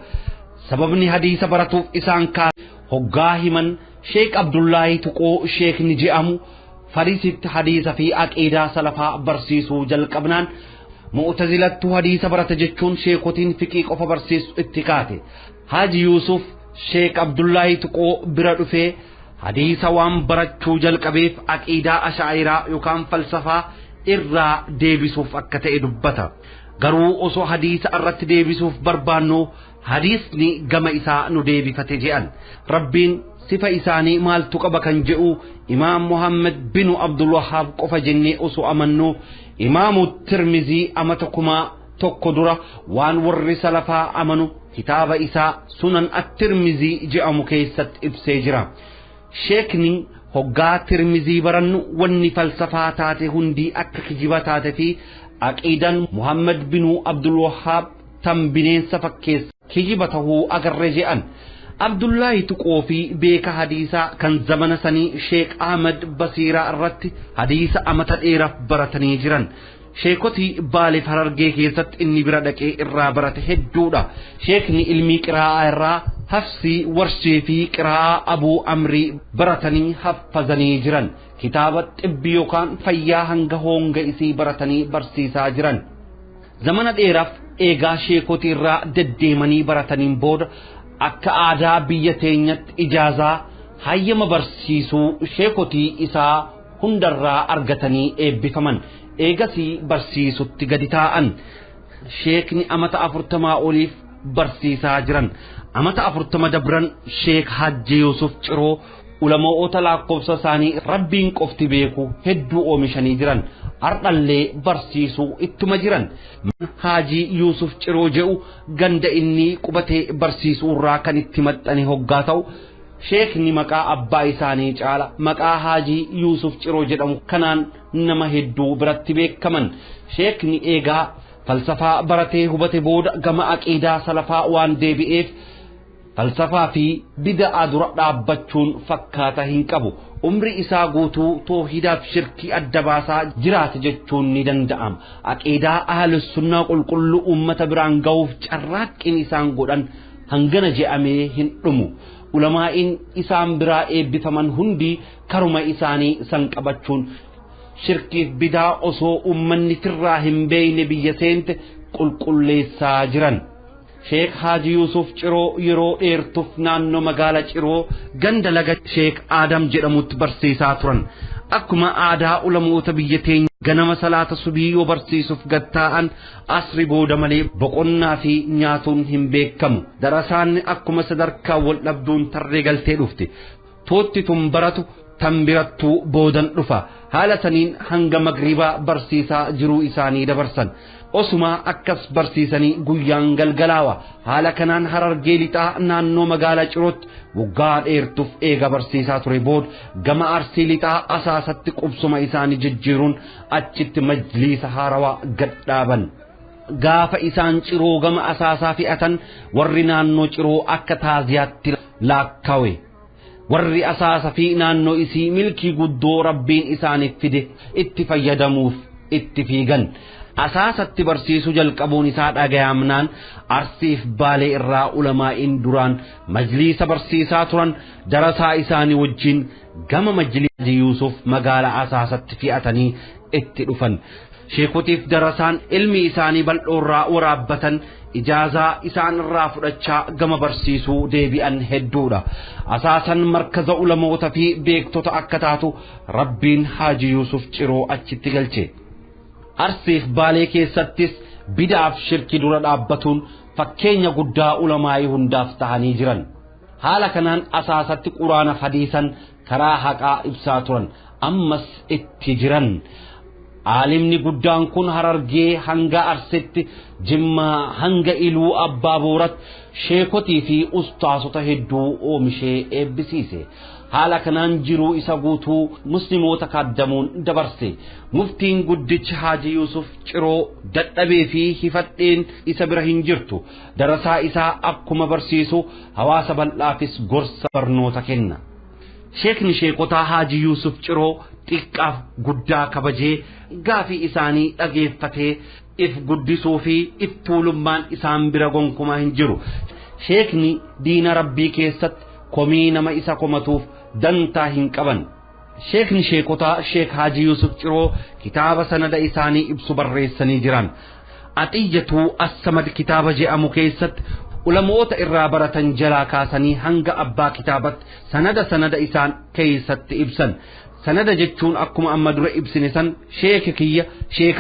Sababni hadiisa baratuuf isaan kaase hoggaa himan Sheek Abdullaahi Tuqoo Sheekni je'amu Fariisitti hadiisa fi aqiidaa salafaa barsiisuu jalqabnaan Mu'tazilattuu hadiisa barata jechuun sheekotiin fiqii qofa barsiisu itti kaate. Haji Yusuf Sheek Abdullaahi Tuqoo bira dhufee hadiisa waan barachuu jalqabeef aqiidaa ashaa'iraa yookaan falsafaa irraa deebisuuf akka ta'e dubbata. Garuu osoo hadiisa irratti deebisuuf barbaannu hadiisni gama isaa nu deebifate je'an. Rabbiin sifa isaanii maaltu qaba kan je'u Imaam Muhammad binu Abdul Wahhaab qofa jennee osoo amannu Imaamu Tirmizii amata 1000 dura waan warri salafaa amanu kitaaba isaa Sunan at-Tirmizii je'amu keessatti ibsee jira. Sheekni hoggaa Tirmizii barannu wanni falsafaa taate hundii akka kijiba taate fi aqiidan Muhammad binu Abdul Wahhaab tan bineensa fakkeessa kijiba tahuu agarre je'an. Abdullaahi Tuqoo fi beeka hadiisaa kan zamana sanii Sheek Ahmad Basiiraa irratti hadiisa amata dheeraaf baratanii jiran. Sheekotii Baaleef Harargee keessatti inni bira dhaqee irraa barate hedduudha. Sheekni ilmii qiraa'aa irraa Hafsii Warshee fi qiraa'aa Abuu Amrii baratanii haffazanii jiran. Kitaaba xibbi yookaan fayyaa hanga honga isii baratanii barsiisaa jiran. Zamana dheeraaf eegaa sheekotii irraa deddeemanii barataniin booda akka aadaa biyya teenyatti ijaazaa hayyama barsiisuu sheekotii isaa hundarraa argatanii eebbifaman. Eegasii barsiisutti gadi taa'an. Sheekni amata 40 oliif barsiisaa jiran. Amata 40 dabran Sheek Hajji Yusuf Ciroo ulamoota lakkoofsa isaanii Rabbiin qofti beeku hedduu oomishanii jiran. Ardhallee barsiisuu ittuma jiran. Haji Yusuf Ciroo je'u ganda inni qubatee barsiisuu irraa kan itti maxxane hoggaa ta'u Sheekni maqaa abbaa isaanii caala maqaa Haji Yusuf Ciroo jedhamu kanaan nama hedduu biratti beekaman. Sheekni eegaa falsafaa baratee hubate booda gama aqiidaa salafaa waan deebi'eef falsafaa fi bida'aa dura dhaabbachuun fakkaata hin qabu. Umri isaa guutuu toohidaaf shirkii adda baasaa jiraate jechuun ni danda'ama. Aqiidaa ahlus sunnaa qulqulluu uummata biraan ga'uuf carraaqqiin isaan godhan hangana je'amee hin dhumu. Ulamaa'iin isaan biraa eebbifaman hundi karuma isaanii san qabachuun shirkiif bidaa osoo uummanni tirraa hin beeyne biyya seente qulqulleessaa jiran. Sheek Haji Yusuf Ciroo yeroo dheertuuf naannoo magaala Ciroo ganda laga Sheek Aadam jedhamutti barsiisaa turan. Akkuma aadaa ulamoota biyya teenya ganama salaata subii yoo barsiisuuf gattaa'an asri booda malee boqonnaa fi nyaatuun hin beekamu. Darasaan akkuma sadarkaa wal dhabduun tarree galtee dhufte. Tootti tun baratu tan birattuu boodan dhufa. Haala saniin hanga magriibaa barsiisaa jiruu isaanii dabarsan. Osuma akkas barsiisanii guyyaan galgalaawa. Haala kanaan Harargee Lixaa naannoo magaalaa Cirootti waggaa dheertuuf eega barsiisaa ture booda gama Arsii Lixaa Asaasatti qubsuma isaanii jijjiiruun achitti majliisa haarawaa gadhaaban. Gaafa isaan Ciroo gama Asaasaa fe'atan warri naannoo Ciroo akka taaziyaatti laakkawe. Warri Asaasa fi naannoo isii milkii guddoo Rabbiin isaaniif fide itti fayyadamuuf itti fiigan. Asaasatti barsiisuu jalqabuun isaa dhagayamnaan Arsiif Baalee irraa ulamaa'iin duraan majliisa barsiisaa turan darasaa isaanii wajjin gama majliisa Yuusuf magaalaa Asaasatti fe'atanii itti dhufan. Sheekotiif darasaan ilmi isaanii bal'oorraa waraabbatan ijaazaa isaan irraa fudhachaa gama barsiisuu deebi'an hedduudha. Asaasan markaza ulamoota fi beektota akka taatu Rabbiin Haaji Yuusuf Ciroo achitti galche. Arsiif Baalee keessattis bidaaf shirki dura dhaabbatuun fakkeenya guddaa ulamaa'ii hundaaf ta'anii jiran. Haala kanaan Asaasatti quraana hadiisan karaa haqaa ibsaa turan ammas itti jiran. Aalimni guddaan kun Harargee hanga Arsitti, Jimmaa hanga Iluu Abbaa Booratti sheekotii fi ustaasota hedduu oomishee eebbisiise. Haala kanaan jiruu isa guutuu musliimoota kaaddamuun dabarse. Muftiin guddichi Haaji Yuusuf Ciroo dadhabee fi hifadheen isa bira hin jirtu. Darasaa isaa akkuma barsiisu hawaasa bal'aafis gorsa barnoota kenna. Sheekni sheekotaa Haaji Yuusuf Ciroo xiqqaaf guddaa kabajee gaafii isaanii dhageeffatee if guddisuu fi if tuulummaan isaan bira gonkumaa hin jiru. Sheekni diina rabbii keessatti komii nama isa komatuuf dantaa hin qaban. Sheekni sheekotaa Sheek Haaji Yuusuf Ciroo kitaaba sanada isaanii ibsu barreessanii jiran. Axiyyatuu Assamad kitaaba je'amu keessatti ulamoota irraa baratan jalaa kaasanii hanga abbaa kitaabatti sanada isaan keessatti ibsan. Sanada jechuun akkuma amma dura ibsine san sheeka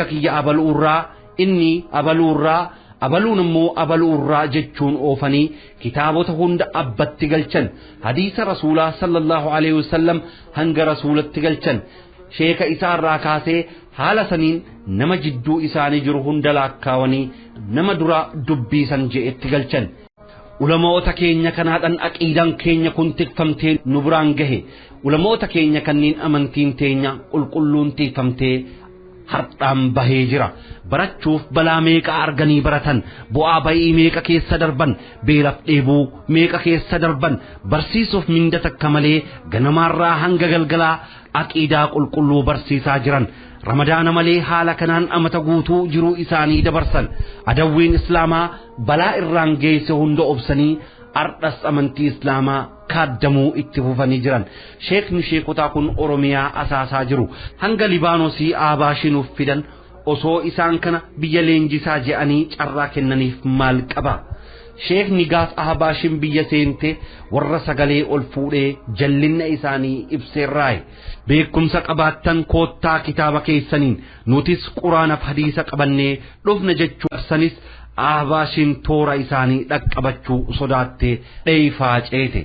kiyya abaluurraa inni abaluurraa abaluun immoo abaluurraa jechuun oofanii kitaabota hunda abbatti galchan. Hadiisa rasuulaa sallallahu alaihi wasallam hanga rasuulatti galchan. Sheeka isaarraa kaasee haala saniin nama jidduu isaanii jiru hunda laakkaawanii nama dura dubbiisan je'etti galchan. Ulamoota keenya kanaadhaan aqiidaan keenya kun tikfamtee nu biraan gahe. Ulamoota keenya kanneen amantiin teenya qulqulluun tikfamtee hardhaan bahee jira. Barachuuf balaa meeqa arganii baratan, bu'aa bayii meeqa keessa darban, beelaaf dheebuu meeqa keessa darban, barsiisuuf minda takka malee ganamaarraa hanga galgalaa aqiidaa qulqulluu barsiisaa jiran. Ramadaana malee haala kanaan amata guutuu jiruu isaanii dabarsan. Adawwiin islaamaa balaa irraan geesse hunda obsanii ardhas amantii islaamaa kaaddamuu itti fufanii jiran. Sheekni sheekotaa kun Oromiyaa asaasaa jiru. Hanga Libaanosii Abaashinuuf fidan osoo isaan kana biyya leenjisaa je'anii carraa kennaniif maal qaba? Sheekni gaaf Abaashin biyya seente warra sagalee ol fuudhee jallinna isaanii ibseerraaye. Beekumsa qabaattan koottaa kitaaba keessaniin nutis quraanaaf hadiisa qabannee dhufna jechuu sanis Abaashin toora isaanii dhaqqabachuu sodaattee dheeyfaa ceete.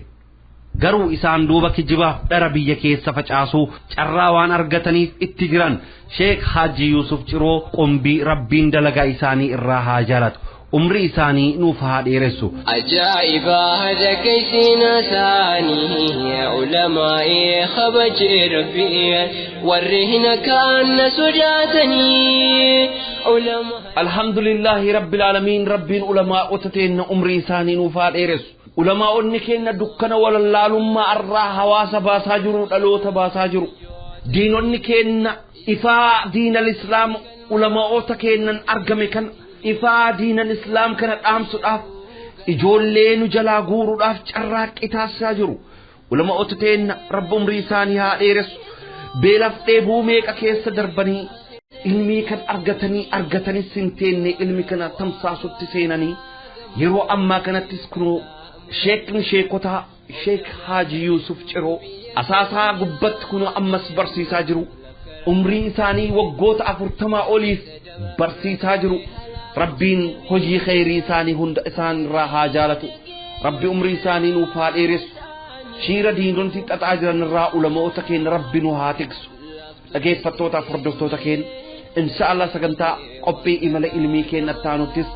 Garuu isaan duuba kijibaaf dhara biyya keessa facaasuu carraa waan argataniif itti jiran. Sheek Haaji Yuusuf Ciroo qombii rabbiin dalagaa isaanii irraa haa jaalatu. Umrii isaanii nuuf haa dheeressu. Ajaa'iba dhaggeessina isaanii ulamaa'ee kabajee rabbii warri hin kaanna sodaatanii. Alhamdulillahi rabbil aalamiin. Rabbiin ulamaa'ota teenna umrii isaanii nuuf haa dheeressu. Ulamaa'onni keenya dukkana walallaalummaa irraa hawaasa baasaa jiru, dhaloota baasaa jiru. Diinonni keenya ifaa diinal islaam ulamaa'ota keennan argame kana ifaa diinal islaam kana dhaamsuudhaaf ijoollee nu jalaa guuruudhaaf carraaqqii taasisaa jiru. Ulamaa'ota teenna rabbi umrii isaanii haa dheeressu. Beelaaf dheebuu meeqa keessa darbanii ilmii kan argatanis hin teenne ilmi kana tamsaasutti seenanii yeroo ammaa kanattis kunoo sheekni sheekotaa Sheek Haaji Yuusuf Ciroo asaasaa gubbatti kunoo ammas barsiisaa jiru. Umrii isaanii waggoota 40 oliif barsiisaa jiru. Rabbiin hojii khayrii isaanii hunda isaan irraa haa jaalatu. Rabbi umrii isaanii nuuf haa dheeressu. Shiira diinonni xaxaa jiran irraa ulamoota keenya rabbi nu haa tiksu. Dhageeffattootaaf hordoftoota keenya insha Allah sagantaa qophii imala ilmii keenya taanuttis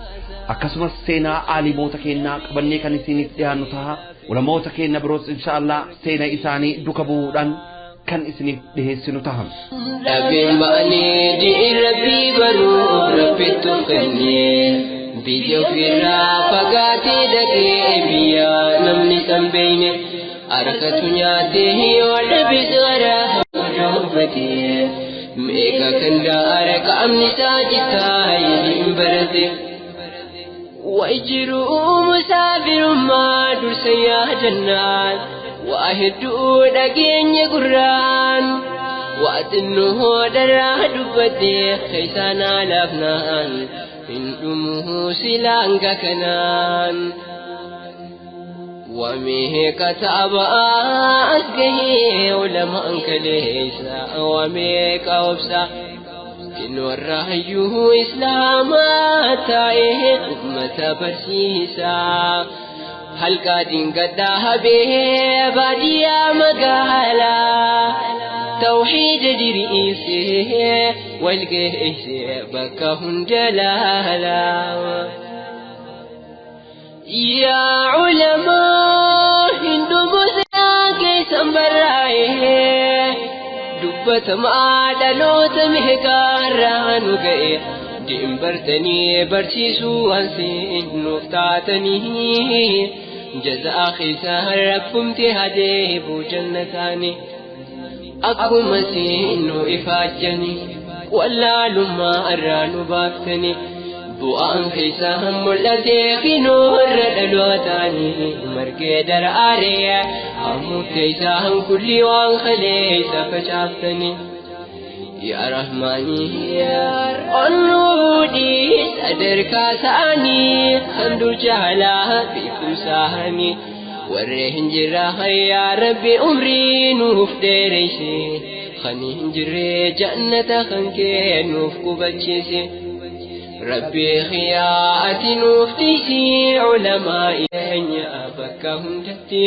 akkasumas seenaa aalimoota keenyaa qabannee kan isiniif dhiyaannu ta'a. Ulamoota keenya biroos insha Allah seenaa isaanii duka bu'uudhaan kan isiniif dhiheessinu ta'a. Rabbiin ba'anii diin rabbii baruu rabbittu kennee biyya ofirraa fagaatee dhaqee biyya namni san beeyne harkatu nyaatee yoo dhabe saaraa dubbatee meeqa kan daara qaamni isaa citaa hin barate. Wajjiruu musaafirummaa dursa yaadannaan waa hedduu dhageenya gurraan waa xinnoo dharaa dubbattee keessaan alaafnaan hin dhumuu silaanga kanaan. Wameeqa taabaa as gahee ulamaan kaleessa wameeqa obsa. Warra hayyuu islaamaa taa'ee ummata barsiisaa. Halkaa dingadhaa habee baadiyyaa magaalaa. Tawxiida diriirsee wal geessee bakka hunda laalaa. Yaa culamaa hin dhumusaa keessa. keessan barraa'ee dubbatamaa dhaloota meeqaarraa nu ga'e diinbartanii barsiisuu waan nuuf taatanii jazaa keessan rabbumti hadeebuu jannataani akkuma siinnu ifaajjanii wallaalummaa irraa nu baaftanii bu'aan keessan mul'atee kinoo irra dhalootaanii margee daraaree hamuutte isaan kulli waan kaleessa facaaftanii. Yaa Rahmaanii onnuudhii sadarkaa isaanii kan dur jaalaa beekumsaanii warreen hin jirra yaa Rabbi umrii nuuf dheereyse kan hin jirre jannata kan kee nuuf qubachiise. Rabbi xiyaati nuuf dhiisii culamaa keenya bakka hundatti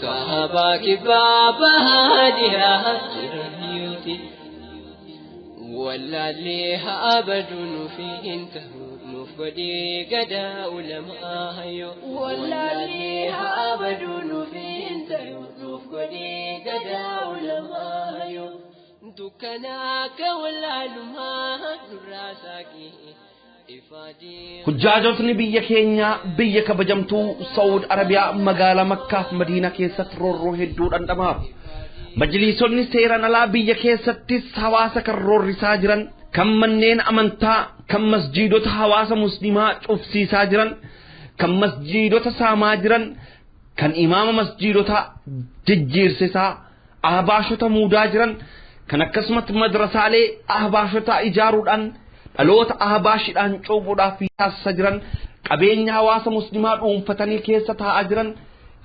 kaabaa kibbaa bahaa dhihaa jiraniiti. Wallaallee haa baduu nuuf hin ta'u nuuf godhee gadaa ulamaa hayyoo. Wallaallee haa baduu nuuf hin ta'u nuuf godhee gadaa ulamaa hayyoo. Dukkanaa akka wallaalummaa nurraa saaqee. Hujjaajotni biyya keenyaa biyya kabajamtuu Saawud Arabiyaa magaalaa Makkaa fi Madiinaa keessatti roorroo hedduu dhandhamaaf. Majliisonni seeraan alaa biyya keessattis hawaasa kan roorrisaa jiran, kan manneen amantaa, kan masjiidota hawaasa musliimaa cufsiisaa jiran, kan masjiidota saamaa jiran, kan imaama masjiidotaa jijjiirsisaa, ahbaashota muudaa jiran, kan akkasumatti madrasaalee ahbaashotaa ijaaruudhaan dhaloota ahbaashiidhaan cuuphuudhaaf taasisaa jiran, qabeenya hawaasa musliimaa dhuunfatanii keessa taa'aa jiran,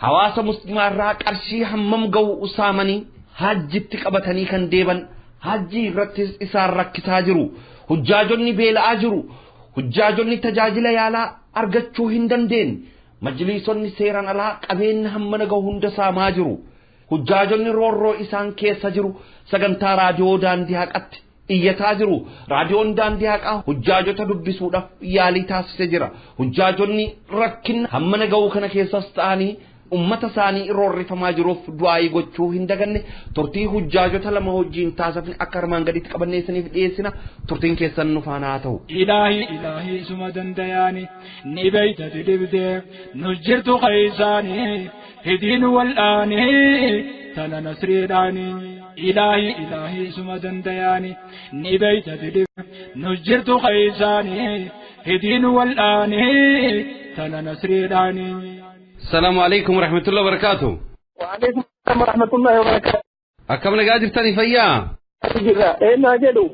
hawaasa musliimaa irraa qarshii hammam ga'u saamanii hajjitti qabatanii kan deeban, hajjii irrattis isaan rakkisaa jiru. Hujjaajonni beela'aa jiru. Hujjaajonni tajaajila yaalaa argachuu hin dandeenye. Majliisonni seeraan alaa qabeenya hammana ga'u hunda saamaa jiru. Hujjaajonni roorroo isaan keessa jiru sagantaa raadiyoo daandii haqatti iyyataa jiru. Raadiyoon daandii haqaa hujjaajota dubbisuudhaaf yaalii taasisee jira. Hujjaajonni rakkina hammana ga'u kana keessas ta'anii ummata isaanii roorrifamaa jiruuf du'aayii gochuu hin daganne. Turtii hujjaajota lama wajjin taasifne akka armaan gaditti qabannee isiniif dhiyeessina. Turtiin keessan nu faana haa ta'u. Ilaahi ilaahi suma dandayaani ni beeytati dhibdee nu jirtu keeysaanii hidiin wal'aanii tana nasriidhaanii. Ilaahi ilaahi suma dandayaani ni beeytati dhibdee nu jirtu keeysaanii hidiin wal'aanii tana nasriidhaanii. السلام عليكم ورحمة الله وبركاته. وعليكم السلام ورحمة الله وبركاته. أكم نقادر تاني فيا؟ إيه ما جدو؟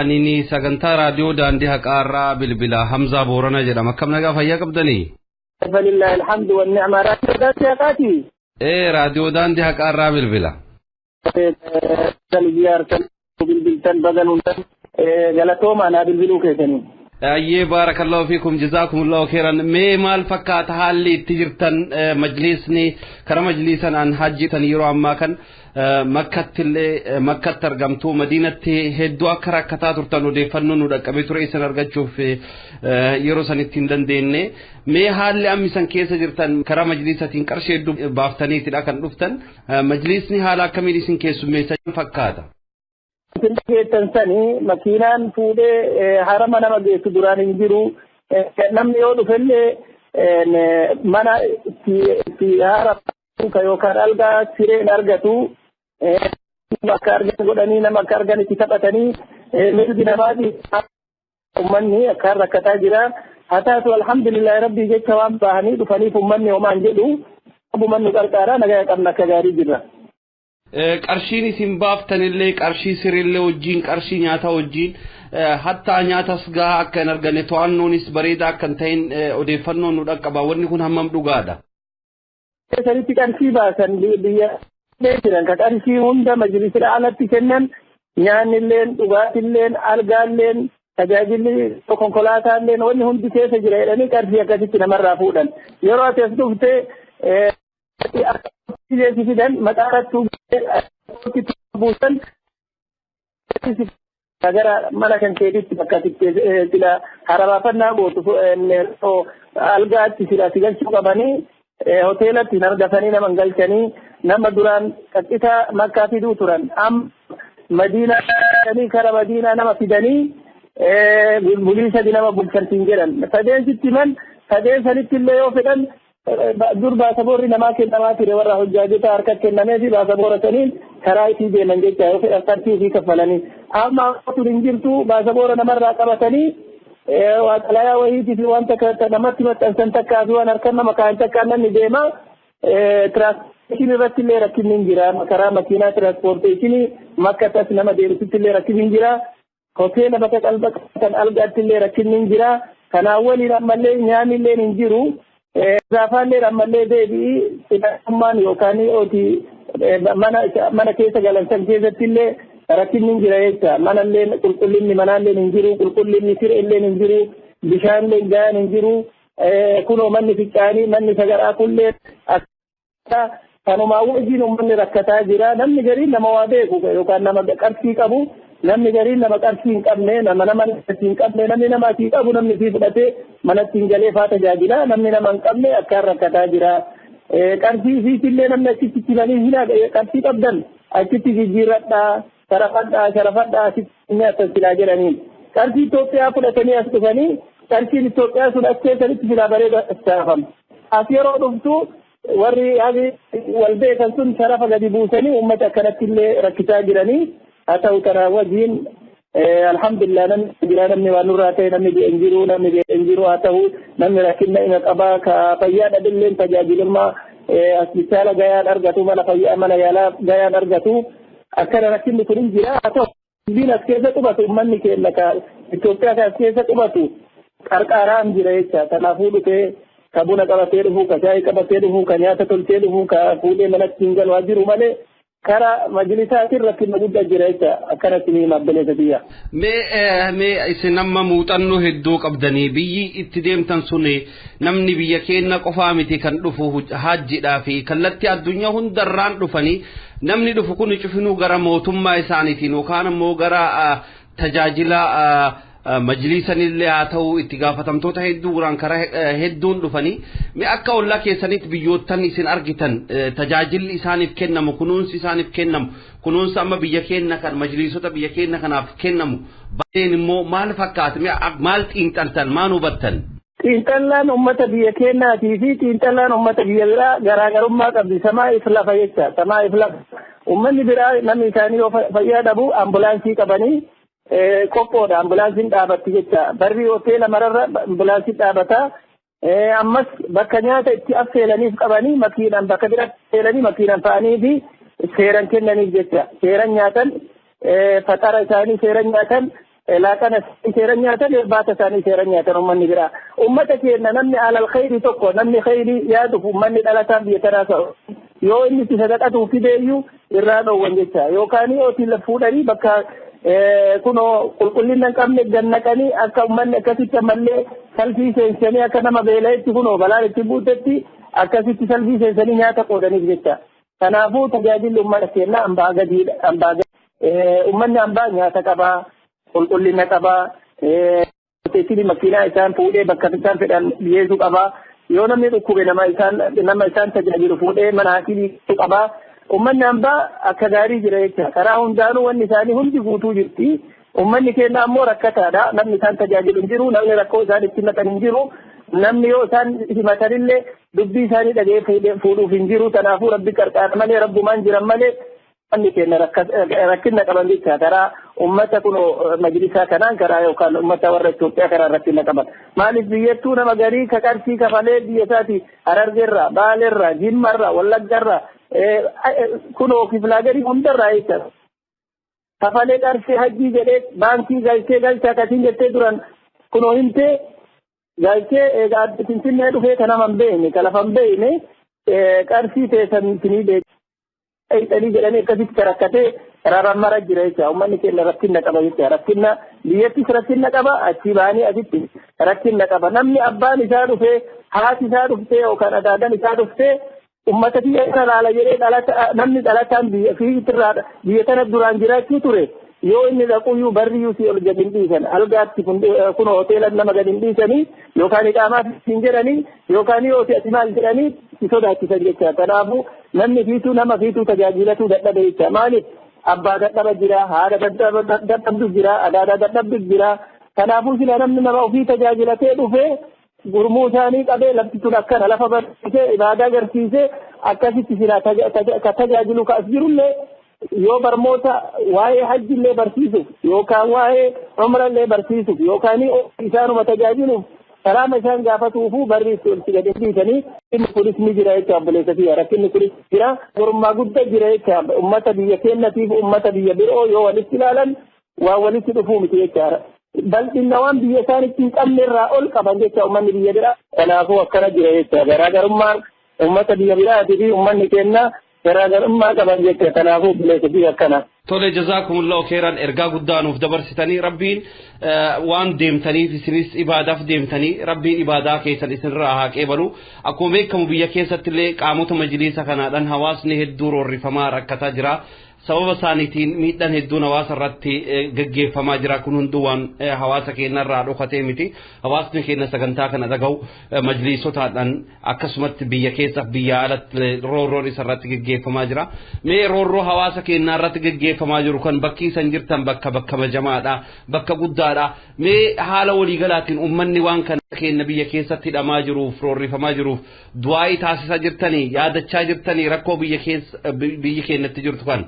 أنيني سجنتا راديو داندي هكارا بالبلا حمزة بورنا جدا أكم نقا فيا قبدني؟ فلله الحمد والنعمة راديو داندي هكاتي. إيه راديو داندي هكارا بالبلا. زيارة بالبلتن بدن جلتوما أنا بالبلو كيسني. Ayyee baarakallahu fiikum jazaakumullahu khairan. Mee maal fakkaata haalli itti jirtan majliisni kara majliisan an hajjitan yeroo ammaa kan Makkatti illee Makkatti argamtu Madiinatti hedduu akka rakkataa turtan odeeffannoo nu dhaqqabee ture isin argachuuf yeroo sanitti hin dandeenye. Mee haalli ammi isan keessa jirtan karaa majliisatiin qarshii hedduu baaftaniitidha kan dhuftan. Majliisni haala akkamiin isin keessummeessan fakkaata? Isin dhageettan sanii makiinaan fuudhee harama nama geessu duraan hin jiru. Namni yoo dhufellee mana itti hara yookaan algaa sireen argatu. Akka argan godhanii nama akka argan itti taphatanii mirgi namaati. Uummanni akkaan rakkataa jira. Haa taatu alhamdulillahi rabbii jecha waan bahanii dhufaniif uummanni homaan jedhu. Uummanni qarqaaraa nagaa qabna akka gaarii jirra. Qarshiin isin baaftanillee qarshii sirrillee wajjin qarshii nyaataa wajjin hattaa nyaatas gahaa akka hin arganne to'annoonis bareedaa akka hin ta'in odeeffannoon nu dhaqqaba. Wanni kun hammam dhugaadha? Sanitti qarshii baasan biyya jiran ka qarshii hunda majlisira alatti kennan nyaannilleen dhugaatilleen algaalleen tajaajilli konkolaataalleen wanni hundi keessa jira jedhanii qarshii akkasitti namarraa fuudhan. Yeroo ati as dhuftee fidan maqaarrattuu buusan gara mana kan keetitti bakka sila harabaafannaa gootu algaatti sila si galchuu qabanii Hoteelatti hin argatanii nama hin galchanii nama duraan qaxxitaa Makkaa fiduu turan. Amma Madiinaa kara Madiinaa nama fidanii bulii sadi nama bulchantiin jedhan. Sadeen sitti himan sadeen sanitti illee yoo fedhan dur baasaboorri namaa kennamaa ture warra hojjaajota harka kennamee fi baasaboora saniin karaa isii deeman jecha yoo fedhan sartii ofii kaffalanii. Amma tun hin jirtu baasaboora namarraa qabatanii waa xalayaa wayiitii fi wanta namatti maxxansan takkaa fi waan harka nama kaayan takkaa namni deema. Tiraanspoorteeshinii irratti illee rakkinni hin jira. Karaa makiinaa tiraanspoorteeshinii makka tas nama deebisutti illee rakkinni hin jira. Hoteela bakka qalba kan algaatti illee rakkinni hin jira. Kanaan waliin ammallee nyaanni illee hin jiru. Zaafaallee ammallee deebi'i xixiqqummaan yookaan oti mana keessa galan san keessatti illee rakkinni hin jira jecha. Manallee qulqullinni manaallee hin jiru, qulqullinni siree illee hin jiru, bishaan illee gahaan hin jiru. Kunoo manni fincaanii, manni sagaraa kunillee akka kanumaa wajjin uummanni rakkataa jira. Namni gariin nama waa beeku yookaan nama qarshii qabu, namni gariin nama qarshii hin qabne, nama hin qabne, namni nama asii qabu namni sii fudhatee manatti hin galee faa tajaajila. Namni nama hin qabne akkaan rakkataa jira. Qarshii isiitillee namni achitti cimanii hin qarshii qabdan achitti jijjiirradhaa, sharafadhaa, sharafadhaa achitti nyaatan silaa jedhaniin. Qarshii Itoophiyaa fudhatanii as dhufanii qarshiin Itoophiyaa sun as keessanitti silaa bareeda sharafama. As yeroo dhuftu warri wal beekan sun sharafa gadi buusanii uummata akkanatti illee rakkisaa jiranii. Haa ta'u kana wajjin alhamdulillah namni jira, namni waan nurraa ta'e namni hin jiru, namni hin jiru. Haa ta'u namni rakkina ima qabaa ka fayyaa dhabilleen tajaajilummaa hospitaala gayaan argatu, mana fayyaa mana yaalaa gayaan argatu, akkana rakkinni kun hin jira. Haa ta'u dubbiin as keessa qubatu uummanni keenya ka Itoophiyaa ka as keessa qubatu qarqaaraan jira jecha. Kanaafuu dhufee ka buna qabatee dhufu, ka shaayii qabatee dhufu, ka nyaata tolchee dhufu, ka fuudhee manatti hin galu haa jiru malee karaa majlisaatiin rakkina guddaa jira jecha akkanatti ni hima obboleessa biyya. Mee isin amma muuxannoo hedduu qabdanii biyyi itti deemtan sun namni biyya keenya qofaa miti kan dhufu hajjiidhaa fi kallattii addunyaa hundarraan dhufanii namni dhufu kun cufinuu gara mootummaa isaaniitiin yookaan immoo gara tajaajila majlisanillee haa ta'u itti gaafatamtoota hedduu duraan karaa hedduun dhufanii mee akka ollaa keessanitti biyyoottan isin argitan tajaajilli isaaniif kennamu, kunuunsi isaaniif kennamu, kunuunsa amma biyya keenya kan majliisota biyya keenya kanaaf kennamu baay'een immoo maal fakkaata? Mee maal xiinxaltan, maal hubattan? Xiinxallaan uummata biyya keenyaatii fi xiinxallaan uummata biyya biraa garaagarummaa qabdi. Samaa if lafa jecha, samaa if lafa. Uummanni biraa namni isaanii yoo fayyaa dhabu ambulaansii qabanii qophoodha. Ambulaansiin dhaabatti jecha. Barri hoteela mararra ambulaansiin dhaabata. Ammas bakka nyaata itti affeelaniif qabanii makiinaan bakka biraatti affeelanii makiinaan fa'anii fi seeran kennaniif jecha. Seeran nyaatan, faxara isaanii seeran nyaatan, laaqana seeran nyaatan, irbaata isaanii seeran nyaatan uummanni biraa. Uummata keenya namni alal khayrii tokko namni khayrii yaaduuf uummanni dhalataan biyya tanaa ta'u yoo inni itti sadaqatuuf fideeyyuu irraa dhoowwan jecha. Yookaan yoo fuudhanii bakka kunoo qulqullina hin qabne gannaqanii akka uummanni akkasitti ammallee salfii seensanii akka nama beela'etti kunoo balaan itti buutetti akkasitti salfii seensanii nyaata qoodaniif jecha. Kanaafuu tajaajilli uummata keenyaa hambaa gadiidha. Hambaa uummanni hambaa nyaata qabaa, qulqullina qabaa, teessini makiinaa isaan fuudhee bakka isaan fedhan dhiyeessuu qabaa. Yoo namni dhukkube nama isaan tajaajilu fuudhee mana hakiimii qabaa. Uummanni hambaa akka gaarii jira jecha. Karaa hundaanuu wanni isaanii hundi guutuu jirti. Uummanni keenya ammoo rakkataadha. Namni isaan tajaajilu hin jiru, namni rakkoo isaan itti himatan hin jiru. Namni yoo isaan himatanillee dubbii isaanii dhagee fuudhuuf hin jiru. Kanaafuu rabbi qarqaara malee rabbumaan jiran malee uummanni keenya rakkina qaban jecha. Karaa uummata kun majlisaa kanaan karaa yookaan uummata warra Itoophiyaa karaa rakkina qaban. Maaliif biyyattuu nama garii ka qarshii kafalee biyya isaati Harargeerraa, Baaleerraa, Jimmarraa, Wallaggarraa kunoo kiflaa garii hundarraa jecha. Kafalee qarshii hajjii jedhee baankii galchee galchaa katiin jettee duran kunoo himtee galchee egaa Finfinnee dhufee ka nama hin beekne ka lafa hin beekne qarshii teessan isinii beekne jedhanii akkasitti rakkatee rarammara jira jecha. Uummanni keenya rakkina qaba jecha. Rakkina biyyattis rakkina qaba, achii bahanii asitti rakkina qaba. Namni abbaan isaa dhufee haati isaa dhuftee yookaan adaadan isaa dhuftee uummata biyya kana laala jedhee namni dhalataan biyya fiitirraa biyya tana duraan jiraachuu ture yoo inni dhaquyyuu barriyyuu si ol gadi hin dhiisan. Algaatti kun hoteela nama gadi hin dhiisanii yookaan iqaamaa hin jedhanii yookaan yoo ati maal jedhanii itti sodaachisan jecha. Kanaafuu namni fiituu nama fiituu tajaajilatu dadhabe jecha. Maaliif abbaa dadhaba jira, haadha dadhabdu jira, adaadaa dadhabdu jira. Kanaafuu sila namni nama ofii tajaajilatee dhufee gurmuu isaanii qabee lafti tun akkana lafa barsiisee ibaadaa agarsiisee akkasitti sila ka tajaajilu ka as jirullee yoo barmoota waa'ee hajjillee barsiisuuf yookaan waa'ee umrallee barsiisuuf yookaan isaanuma tajaajiluuf salaama isaan gaafatuufu barri itti gadi dhiisanii inni kunis ni jira jecha obboleessa kiyya rakkinni kunis jira gormaa guddaa jira jecha ummata biyya keenyatiif ummata biyya biroo yoo walitti ilaalan waan walitti dhufuu miti jechaadha. Bal'inna waan biyya isaanitti hin qabne irraa ol qaban jecha ummanni biyya biraa. Kanaafuu akkana jira jecha garaagarummaan ummata biyya biraatii fi ummanni keenya garaagarummaa qaban jecha kanaafuu obboleessa kiyya akkana. Tole jazaakumullahu khairan ergaa guddaa nuuf dabarsitanii rabbiin waan deemtaniif isinis ibaadaaf deemtanii rabbiin ibaadaa keessan isinirraa haa qeebalu. Akkuma beekamu biyya keessatti illee qaamota majliisa kanaadhaan hawaasni hedduu roorrifamaa rakkataa jira. Sababa isaaniitiin miidhaan hedduun hawaasa irratti gaggeeffamaa jira. Kun hunduu waan hawaasa keenya irraa dhokatee miti. Hawaasni keenya sagantaa kana dhaga'u majliisotaadhaan akkasumatti biyya keessaaf biyya alatti roorroon isa irratti gaggeeffamaa jira. Mee roorroo hawaasa keenya irratti gaggeeffamaa jiru kan bakki isan jirtan bakka kabajamaadha, bakka guddaadha. Mee haala waliigalaatiin uummanni waan kana keenya biyya keessatti hidhamaa jiruuf roorrifamaa jiruuf du'aa'ii taasisaa jirtanii yaadachaa jirtanii rakkoo biyya keessa biyyi keenyatti jirtu kan.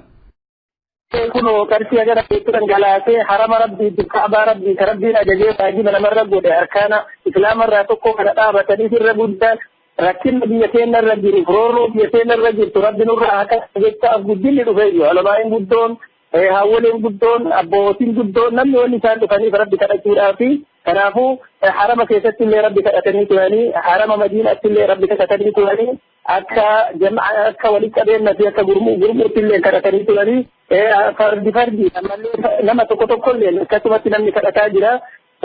Kunoo qarshii agara keetti dhangalaasee harama rabbii kaabaa rabbii ka rabbiin ajajee waajiba namarra godhe arkaana islaamarraa tokko kana dhaabatanii irra guddaan rakkinna biyya keenya irra jiru roorroo biyya keenya irra jirtu rabbi nurraa haa qabu jechaaf guddinni dhufee jiru ulamaa'in guddoon haawwoleen guddoon abbootiin guddoon namni wanni isaan dhufaniif rabbi kadhachuudhaafi kanaafuu harama keessatti illee rabbi kadhatanii turanii harama madiinaatti illee rabbi kadhatanii turanii akka jama'a akka walitti qabeenya fi akka gurmuutti illee kadhatanii turanii fardi fardi ammallee nama tokko tokko illee akkasumatti namni kadhataa jira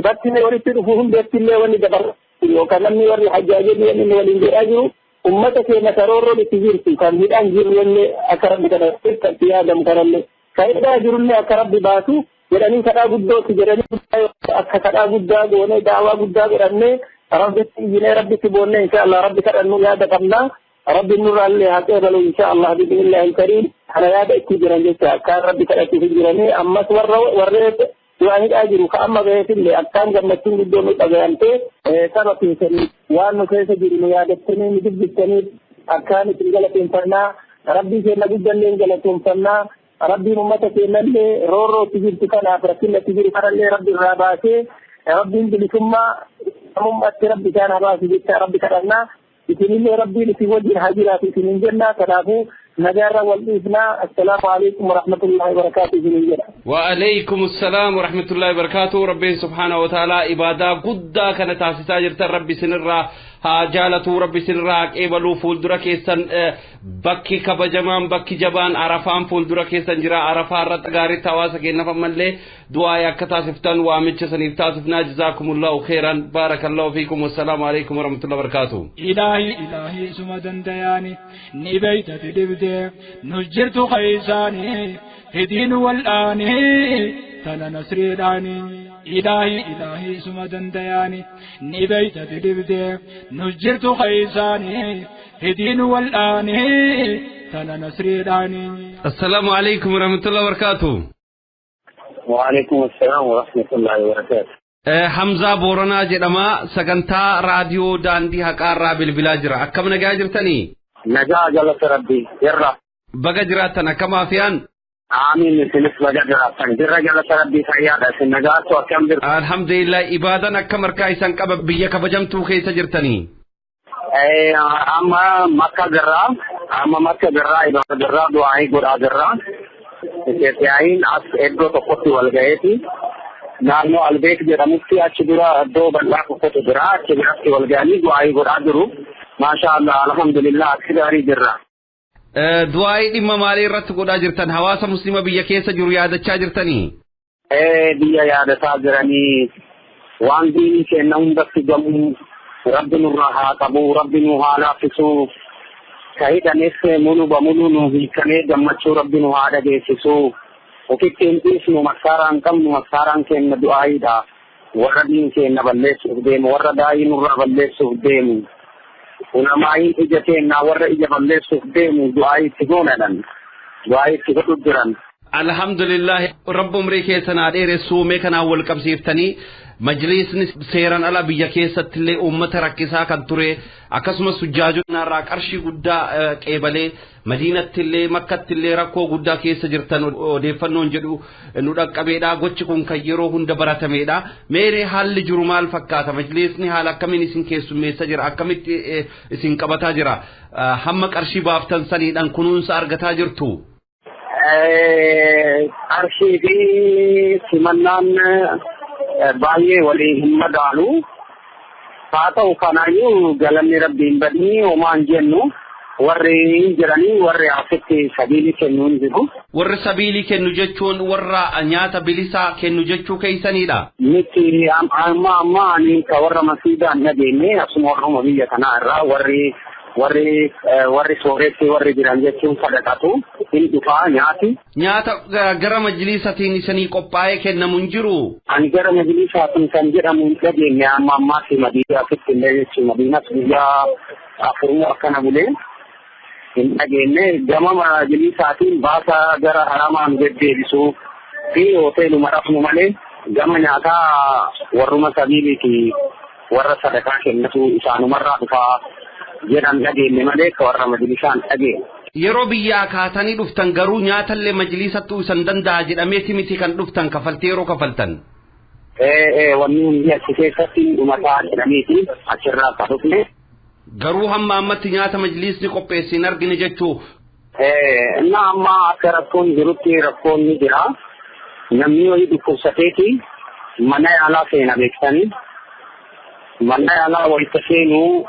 bakki walitti dhufu hundeetti illee wanni dabaru yookaan namni warri hajjaajonni inni waliin jedhaa jiru ummata keenya karoorroon itti jirtu kan hidhaan jiru illee akka rabbi kadhatu kan yaadamu kanallee kan hidhaa jirullee akka rabbi baasu jedhanii kadhaa guddootti jedhanii akka kadhaa guddaa goonee daawaa guddaa godhannee rabbitti iyyinee rabbitti boonnee insha Allah rabbi kadhannu yaada qabna rabbi nurraallee haa qeebalu insha Allah bi'idhnillahi alkariim kana yaada itti jiran jecha akkaan rabbi kadhachuuf jiranii ammas warra warree waan hidhaa jiru ka amma gaheefillee akkaan gammachuun guddoo nu dhagayamtee saba keessanii waan nu keessa jiru nu yaadattanii nu dubbiftaniif akkaan isin galateeffannaa rabbii keenya guddallee galateeffannaa rabbiin ummata keenyallee roorroo itti jirtu kanaaf rakkinna itti jiru kanallee rabbi irraa baasee rabbiin bilisummaa namummaatti rabbi isaan haa baasu jecha rabbi kadhannaa isinillee rabbiin isin wajjin haa jiraatu isinin jenna kanaafuu nagaarra wal dhiifnaa assalaamu alaikum warahmatullaahi wabarakaatu isinin jedha. وعليكم السلام ورحمة الله وبركاته. ربي سبحانه وتعالى إبادة قدا كان تاسسا جرت ربي سنرا جالتو ربي سنرا قبلو فولدرا كيسن بكي كبجمان بكي جبان عرفان فولدرا كيسن جرا عرفان رت غاري تواسا كينا فمن دعاء كتاسفتن وامچ سنيف تاسفنا. جزاكم الله خيرا بارك الله فيكم والسلام عليكم ورحمة الله وبركاته. إلهي إلهي سما دندياني نبيت تدبدي نجرت خيساني هدين والآني تلا نسري داني إلهي إلهي سما دندياني نبيت تدبدي نجرت خيساني هدين والآني تلا نسري داني. السلام عليكم ورحمة الله وبركاته. وعليكم السلام ورحمة الله وبركاته. Hamzaa Booranaa jedhama sagantaa raadiyoo daandii haqaarraa bilbilaa jira. Akkam nagaa jirtanii? Nagaa galata rabbii jirra. Baga jiraattan akkam afiyaan? Amiin isinis baga jiraattan jirra galata rabbii fayyaadha isin nagaatu akkam jirtu? Alhamdulillah ibaadan akkam harkaa isan qaba biyya kabajamtuu keessa jirtanii? Amma makka jirra amma makka jirra ibaada jirra du'aa'ii godhaa jirra. Itoophiyaayin as iddoo tokkotti wal ga'eeti. Naannoo Albeek jedhamutti achi dura iddoo bal'aa tokkotu jira achi biratti wal ga'anii du'aa'ii godhaa jiru. Maasha Allah alhamdulillah achi gaarii jirra. Du'aa'ii dhimma maalii irratti godhaa jirtan? Hawaasa muslima biyya keessa jiru yaadachaa jirtanii? Biyya yaadataa jiranii waan diinii keenya hundatti gamu rabbi nurraa haa qabu rabbi nu haa laaffisu ka hidhames mulu bamulu nu hiikamee gammachuu rabbi nu haa dhageessisu. Ofitti hin dhiisnu massaaraan qabnu massaaraan keenya du'aayiidha. Warra diin keenya balleessuuf deemu warra daa'ii nurraa balleessuuf deemu Ulamaa'iin ija keennaa warra ija balleessuuf deemu du'aa itti goonadan du'aa itti godhu jiran. Alhamdulillah, rabbi umrii keessan haa dheeressuu. Mee kanaan wal qabsiiftanii, majliisni seeran ala biyya keessatti illee uummata rakkisaa kan ture, akkasumas hujjaajota irraa qarshii guddaa qeebalee, Madiinatti illee Makkatti illee rakkoo guddaa keessa jirtan odeeffannoon jedhu nu dhaqqabeedha. Gochi kun kan yeroo hunda baratameedha. Meeree haalli jiru maal fakkaata? Majliisni haala akkamiin isin keessummeessa jira? Akkamitti isin qabataa jira? Hamma qarshii baaftan saniidhaan kunuunsa argataa jirtu? Qarshii fi simannaan baay'ee walii hin madaalu. Haa ta'u kanaayyuu galanni rabbiin badii homaa hin jennu. Warri hin jiranii warri asitti sabiilii kennu hin jiru. Warri sabiilii kennu jechuun warra nyaata bilisaa kennu jechuu keeysanidha. Miti, amma ani ka warra masiidaan dhageenye, asuma warruma biyya kanaa irraa warri sooressi warri jiran jechuun sadaqatu hin dhufaa nyaati. Nyaata gara majliisatiin isanii qophaa'ee kennamu hin jiru. Ani gara majliisaatiin kan jedhamu hin dhageenye amma ammaatti Madiina asitti illee jechuun Madiinas guyyaa afuruu akkana bulee hin dhageenye. Gama majliisaatiin baasa gara haramaan deddeebisuu fi hoteeluma rafnu malee gama nyaataa warruma sabiiliiti warra sadaqaa kennatu isaanumarraa dhufaa jedhan dhageenye malee ka warra majlisaan dhageenye. Yeroo biyyaa kaatanii dhuftan garuu nyaatallee majliisattuu isan danda'a jedhameeti miti kan dhuftan kafaltee yeroo kafaltan? Ee, wanni hundi achi keessatti dhumataa jedhaniiti achirraa ka dhufne. Garuu hamma ammatti nyaata majliisni qopheesse hin argine jechuu. Inna amma akka rakkoon jirutti rakkoon ni jira. Namni wayii dhukkubsateeti mana yaalaa seena beeksanii. Mana yaalaa wayita seenuu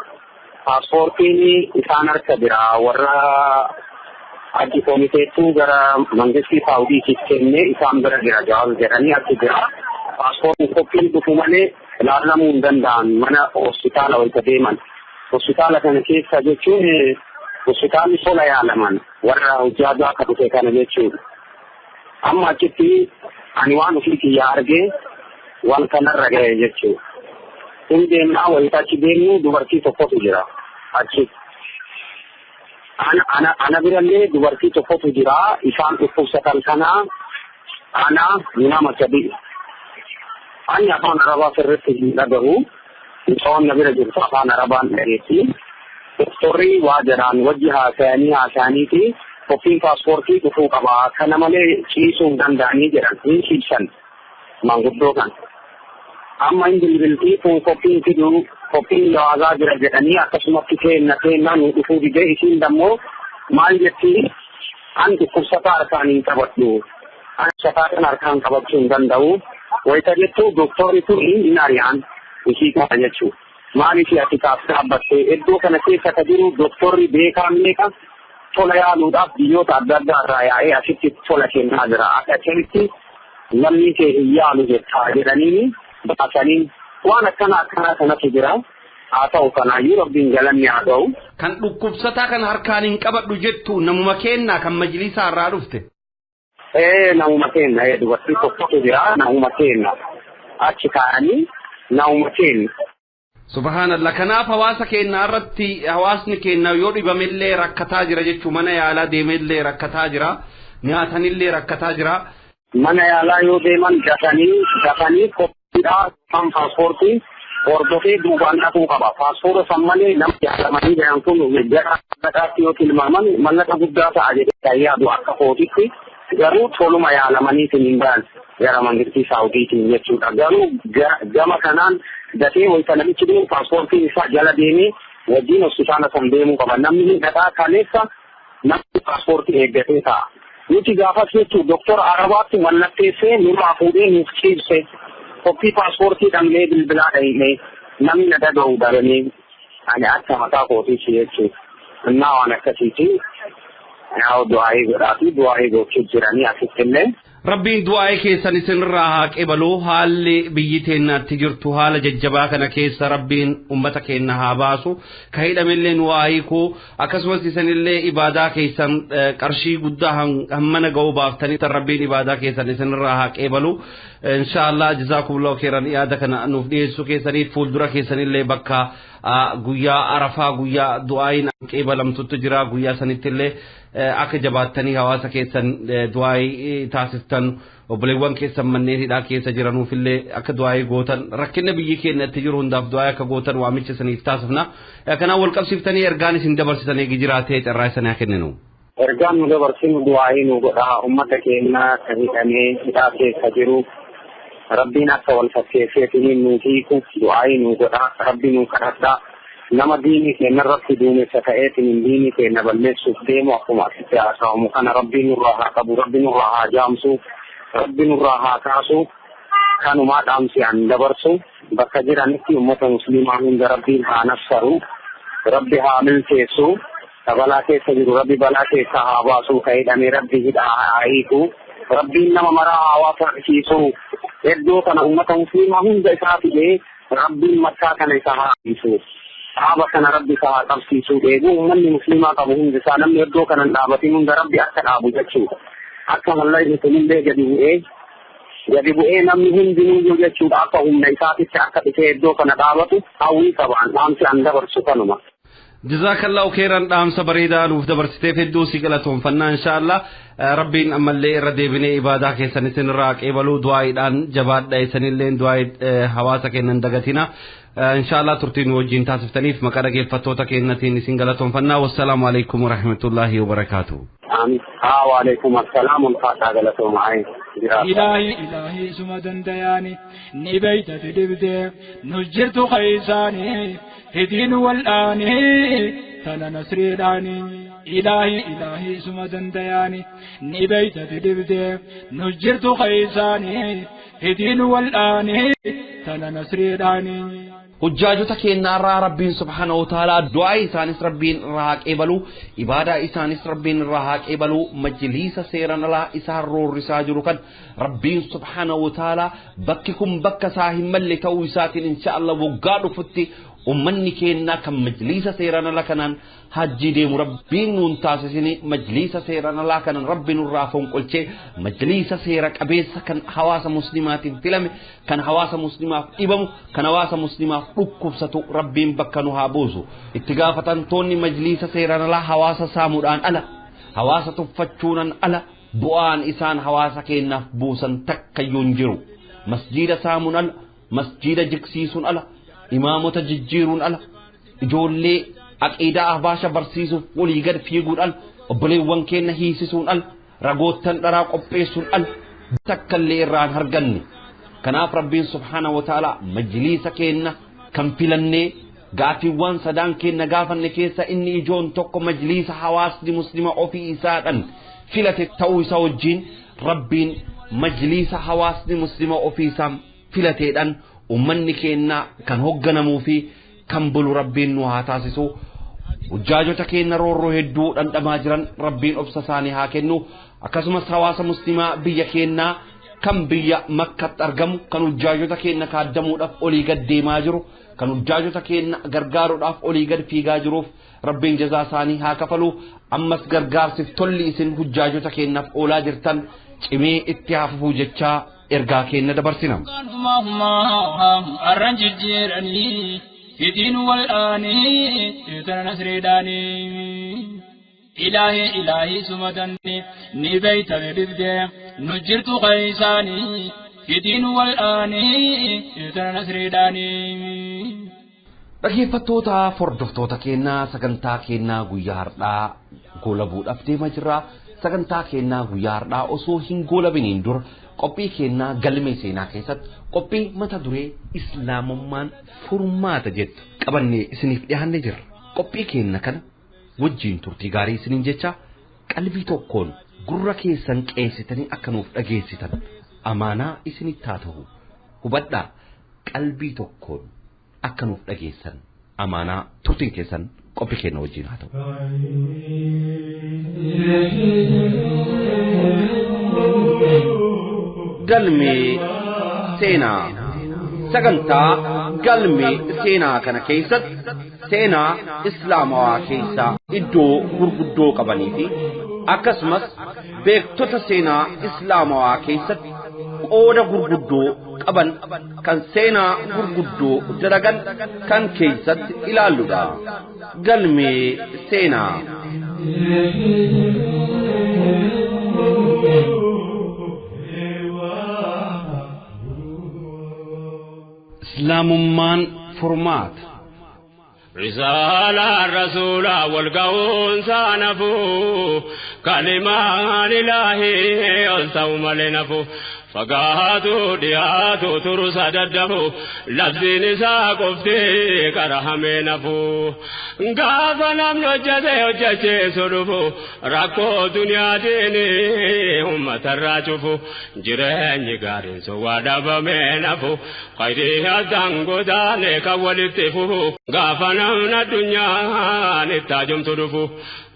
paaspoortiin isaan harka jira. Warra achi koomiteettuu gara mangistii Saawudiitiif kennee isaan bira jira jawaab jedhanii achi jira. Paaspoortiin qophiin dhufu malee ilaalamuu hin danda'an mana hospitaala wayita deeman. Hospitaala kana keessa jechuun hospitaalli tola yaalaman warra hojjaataa akka dhufe kana jechuudha. Amma achitti ani waan ofii kiyyaa argee waan kanarra ga'e jechuudha. Kun deemnaa wayita achi deemnu dubartii tokkotu jira achi. Ana birallee dubartii tokkotu jira, isaan dhukkubsatan kana ana nama sadi. Ani afaan Arabaa sirriitti hin dhagahu. Mucaan na bira jirtu afaan Arabaan dhageessi. Doktorri waa jedhaan wajji haasa'anii haasa'aniiti qophiin paaspoortii dhufuu qaba. Kana malee ciisuu hin danda'anii jedhan, hin ciisan manguddoo kana. Amma hin bilbiltii kun qophiin fiduu qophiin jawaazaa jira jedhanii akkasumatti keenna keenna nu dhufuu didee, isiin dammoo maal jetti? An dhukkubsataa harkaan hin qabadhu. An dhukkubsataa kan harkaan qabachuu hin danda'u. Wayita jettu doktorri kun hin ari'an isii kana jechuudha. Maaliif ati kaaf dhaabbattee iddoo kana keessa ka jiru doktorri beekaan meeqa tola yaaluudhaaf biyyoota adda addaa irraa yaa'ee asitti tola kennaa jira. Akka akkamitti namni kee hin yaalu jettaa jedhanii baasanii waan akkana akkanaa kanatu jira. Haa ta'u kanaayyuu rabbiin galanni haa ta'u. Kan dhukkubsataa kan harkaan hin qabadhu jettu namuma kennaa kan majlisaa irraa dhufte? Ee, namuma kenna, dubartii tokkotu jira, namuma kenna. Achi kaa'anii namuma kenna. Subhaanallah, kanaaf hawaasa keenya irratti hawaasni keenya yoo dhibamellee rakkataa jira jechuu, mana yaalaa deemellee rakkataa jira, nyaatanillee rakkataa jira. Mana yaalaa yoo deeman dafanii dafanii qophiidhaa kan paaspoortii hordofee duubaan dhaquu qaba. Paaspoora san malee nama yaalamanii jiran kun gara mallaqaatti yoo tilmaaman mallaqa guddaa ta'a jedhee kan yaadu akka kootitti, garuu toluma yaalamaniitiin hin bahan gara mangistii Saawudiitiin jechuudha. Garuu gama kanaan dafee wayita namichi deemu paaspoortiin isaa jala deemee wajjin hospitaala san deemuu qaba. Namni hin dhaqaa, kaleessa namni paaspoortii eeggatee ta'a. Nuti gaafas jechuun doktora Arabaatti mallatteessee nurraa fuudhee nuuf ciibse. Qophii paaspoortii dhabnee bilbilaa dhahine namni na dhaga'u dhabanii ani akka mataa kootiitti jechuudha. Innaa waan akkasiiti. Yaa du'aayii godhaa fi du'aayii gochuu jiranii asitti illee. Rabbiin du'aa'ee keessan isinirraa haa qeebalu. Haalli biyyi teennaatti jirtu haala jajjabaa kana keessa rabbiin ummata keenya haa baasu. Ka hidhamellee nu haa hiiku. Akkasumas isinillee ibaadaa keessan qarshii guddaa hammana ga'uu baaftanii rabbiin ibaadaa keessan isinirraa haa qeebalu. Inshaallah jazaakumullahu khairan yaada kana nuuf dhiyeessuu keessaniif fuuldura keessanillee bakka guyyaa Arafaa guyyaa du'aayin qeebalamtutti jira guyyaa sanittillee akka jabaattanii hawaasa keessan du'aayii taasiftan obboleewwan keessan manneen hidhaa keessa jiranuufillee akka du'aayii gootan rakkina biyyi keenya itti jiru hundaaf du'aayii akka gootan waamicha isiniif taasifna. Kanaan wal qabsiiftanii ergaan isin dabarsitan eegi jiraatee carraa isanii haa kenninu. Ergaan nu dabarsinu du'aayii nu godhaa uummata keenya kan hidhamee hidhaa keessa jiru rabbiin akka wal fakkeesseetiniin nu hiiku du'aayii nu godhaa rabbi nu kadhadhaa nama diinii keenya irratti duumessa ta'eetiniin diinii keenya balleessuuf deemu akkuma asitti haasa'amu kana rabbiin nurraa haa qabu rabbi nurraa haa jaamsu rabbi nurraa haa kaasu kanumaa dhaamsi an dabarsu bakka jiranitti uummata musliimaa hunda rabbiin haa nafsaru rabbi haa milkeessu balaa keessa jiru rabbi balaa keessa haa baasu ka hidhame rabbi hidhaa haa hiiku rabbiin nama maraa haa waafarsiisu iddoo kana uummata musliimaa hunda isaa fidee rabbiin makkaa kana isa haa hiisu dhaaba kana rabbi isa haa qabsiisu dheebuu uummanni musliimaa qabu hundi isaa namni iddoo kana hin dhaabatin hunda rabbi akka dhaabu jechuudha akka mallayni kunillee gadi bu'ee namni hundinuu jechuudha akka humna isaatitti akka dhufee iddoo kana dhaabatu hawwii qabaan dhaamsi an dabarsu kanuma. Jazakallahu khairan dhaamsa bareedaa nuuf dabarsiteef hedduu si galatoonfannaa inshaallah rabbiin ammallee irra deebinee ibaadaa keessan isinirraa qeebaluu du'aayiidhaan jabaadha isinillee du'aayii hawaasa kennan dagatina inshaallah turtiin wajjin taasiftaniif maqaa dhaggeeffattoota keenyatiin isin galatoonfannaa wassalaamu alaikum warahmatullaahi wabarakaatu. Haa waalaikum assalaam ulfaataa galatooma إلهي إلهي سما دندياني نبيت تدبدي نجرت خيساني هدين والآني تنا نسريداني إلهي إلهي سما دندياني نبيت تدبدي نجرت خيساني هدين والآني تنا نسريداني Hujjaajota keenyaarraa Rabbiin subhaanahu wa ta'aalaa du'aa isaanis Rabbiin irraa haa qeebalu ibaadaa isaanis Rabbiin irraa haa qeebalu majliisa seeran alaa isaan roorrisaa jiru kan Rabbiin subhaanahu wa ta'aalaa bakki kun bakka isaa hin malle ta'uu isaatiin insha Allah waggaa dhufutti ummanni keenyaa kan majliisa seeran alaa kanaan hajjii deemu Rabbiin nuun taasisini majliisa seeran alaa kanaan Rabbi nurraa fonqolchee majliisa seera qabeessa kan hawaasa muslimaatiin filame kan hawaasa muslimaaf dhibamu kan hawaasa muslimaaf dhukkubsatu Rabbiin bakka nu haa buusu itti gaafatamtoonni majliisa seeran alaa hawaasa saamuudhaan ala hawaasa tuffachuudhaan ala bu'aan isaan hawaasa keenyaaf buusan takkayyuu hin jiru masjiida saamuun ala masjiida jiksiisuun ala imaamota jijjiiruun ala ijoollee aqiidaa ahbaasha barsiisuuf walii gad fiiguun ala obboleewwan keenya hiisisuun ala ragoottan dharaa qopheessuun ala takkallee irraa hin arganne kanaaf rabbiin subhaanahu wa ta'ala majliisa keenya kan filannee gaafiiwwan sadaan keenya gaafanne keessa inni ijoon tokko majliisa hawaasni muslima ofii isaadhaan filate ta'uu isaa wajjin rabbiin majliisa hawaasni muslima ofii isaan filateedhaan ummanni keenya kan hoogganamuu fi kan bulu rabbiin nu haa taasisu hujjaajota keenya roorroo hedduu dhandhamaa jiran rabbiin obsa isaanii haa kennu akkasumas hawaasa muslimaa biyya keenyaa kan biyya makkatti argamu kan hujjaajota keenya kaaddamuudhaaf olii gad deemaa jiru kan hujjaajota keenya gargaaruudhaaf olii gad fiigaa jiruuf rabbiin jazaa isaanii haa kafalu ammas gargaarsiif tolli isin hujjaajota keenyaaf oolaa jirtan cimee itti haa fufuu jechaa ergaa keenya dabarsina. Arran jijjiiranii fitiin wal'aanii tana nasriidhaanii. Ilaahi ilaahi sumadanni ni beeyta bibdee nu jirtu qaysaanii fitiin wal'aanii tana nasriidhaanii. Dhaggeeffattoota hordoftoota keenyaa sagantaa keenyaa guyyaa har'aa goolabuudhaaf deemaa jirra. Sagantaa keenyaa guyyaa har'aa osoo hin goolabiniin dura qophii keenyaa galmee seenaa keessatti qophii mata duree islaamummaan furmaata jettu qabannee isiniif dhiyaannee jirra. Qophii keenya kana wajjin turtii gaarii isiniin jecha qalbii tokkoon gurra keessan qeessitanii akka nuuf dhageessitan amaanaa isinitti haa ta'u hubadhaa qalbii tokkoon akka nuuf dhageessan amaanaa turtiin keessan qophii keenya wajjin haa ta'u. Galmee seenaa sagantaa galmee seenaa kana keessatti seenaa islaamawaa keessaa iddoo gurguddoo qabanii fi akkasumas beektota seenaa islaamawaa keessatti Qooda gurguddoo qaban kan seenaa gurguddoo dalagan kan keessatti ilaalludha. Galmee seenaa. Islaamummaan furmaata. Risaalaa rasuulaa wal ga'uun saanafu kalimaan ilaahii ol ta'u malee nafu fagaatu dhiyaatu turusa daddabu labsiin isaa qoftee qarahamee nafu gaafa namni hojjete hojjecheesu dhufu rakkoo duniyaatiin uummatarraa cufu jireenyi gaariin sun waa dhabamee nafu khayrii addaan godaane kan walitti fufu gaafa namni addunyaan itti ajumtu dhufu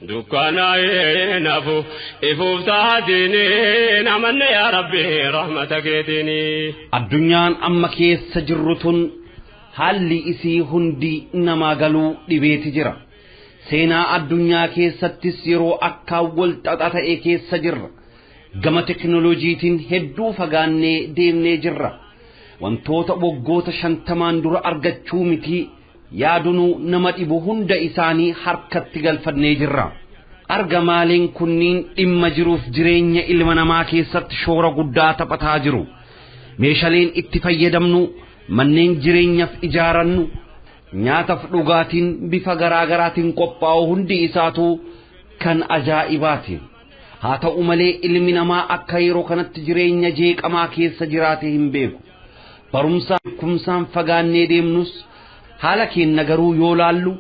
dukkanaa'ee nafu ifuuf taatiin amanne yaa rabbi rahmata keetiin. Addunyaan amma keessa jirru tun haalli isii hundi namaa galuu dhibeeti jira. Seenaa addunyaa keessattis yeroo akkaan wal xaxaa ta'e keessa jirra. Gama teknooloojiitiin hedduu fagaannee deemnee jirra. Wantoota waggoota 50 dura argachuu miti yaadunuu nama dhibu hunda isaanii harkatti galfannee jirra. Argamaaleen kunniin dhimma jiruuf jireenya ilma namaa keessatti shoora guddaa taphataa jiru. Meeshaaleen itti fayyadamnu, manneen jireenyaaf ijaarannu, nyaataaf dhugaatiin bifa garaa garaatiin qophaa'u hundi isaatu kan ajaa'ibaati. Haa ta'u malee ilmi namaa akka yeroo kanatti jireenya jeeqamaa keessa jiraate hin beeku. Barumsaa beekumsaan fagaannee deemnus haala keenya garuu yoo laallu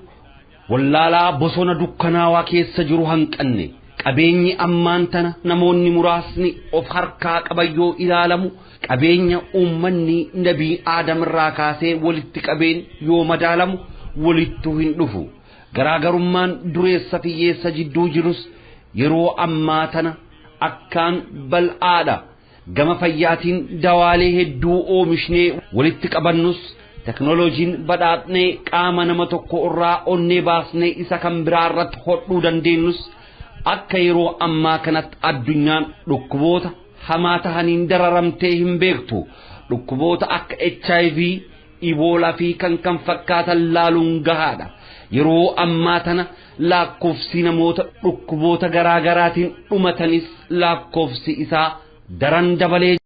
wallaalaa bosona dukkanaawaa keessa jiru hanqanne. Qabeenyi ammaan tana namoonni muraasni of harkaa qaban yoo ilaalamu qabeenya uummanni nabii Aadam irraa kaasee walitti qabeen yoo madaalamu walittuu hin dhufu. Garaagarummaan dureessa fi hiyyeessa jidduu jirus yeroo ammaa tana akkaan bal'aadha. Gama fayyaatiin dawaalee hedduu oomishnee walitti qabannus teknooloojiin badhaadhnee qaama nama tokko irraa onnee baasnee isa kan biraa irratti hodhuu dandeenyus akka yeroo ammaa kanatti addunyaan dhukkuboota hamaa tahaniin dararamtee hin beektu. Dhukkuboota akka HIV, Iboolaa fi kan kan fakkaatan laaluun gahaadha. Yeroo ammaa tana lakkoofsi namoota dhukkuboota garaa garaatiin dhumatanis lakkoofsi isaa daran dabalee.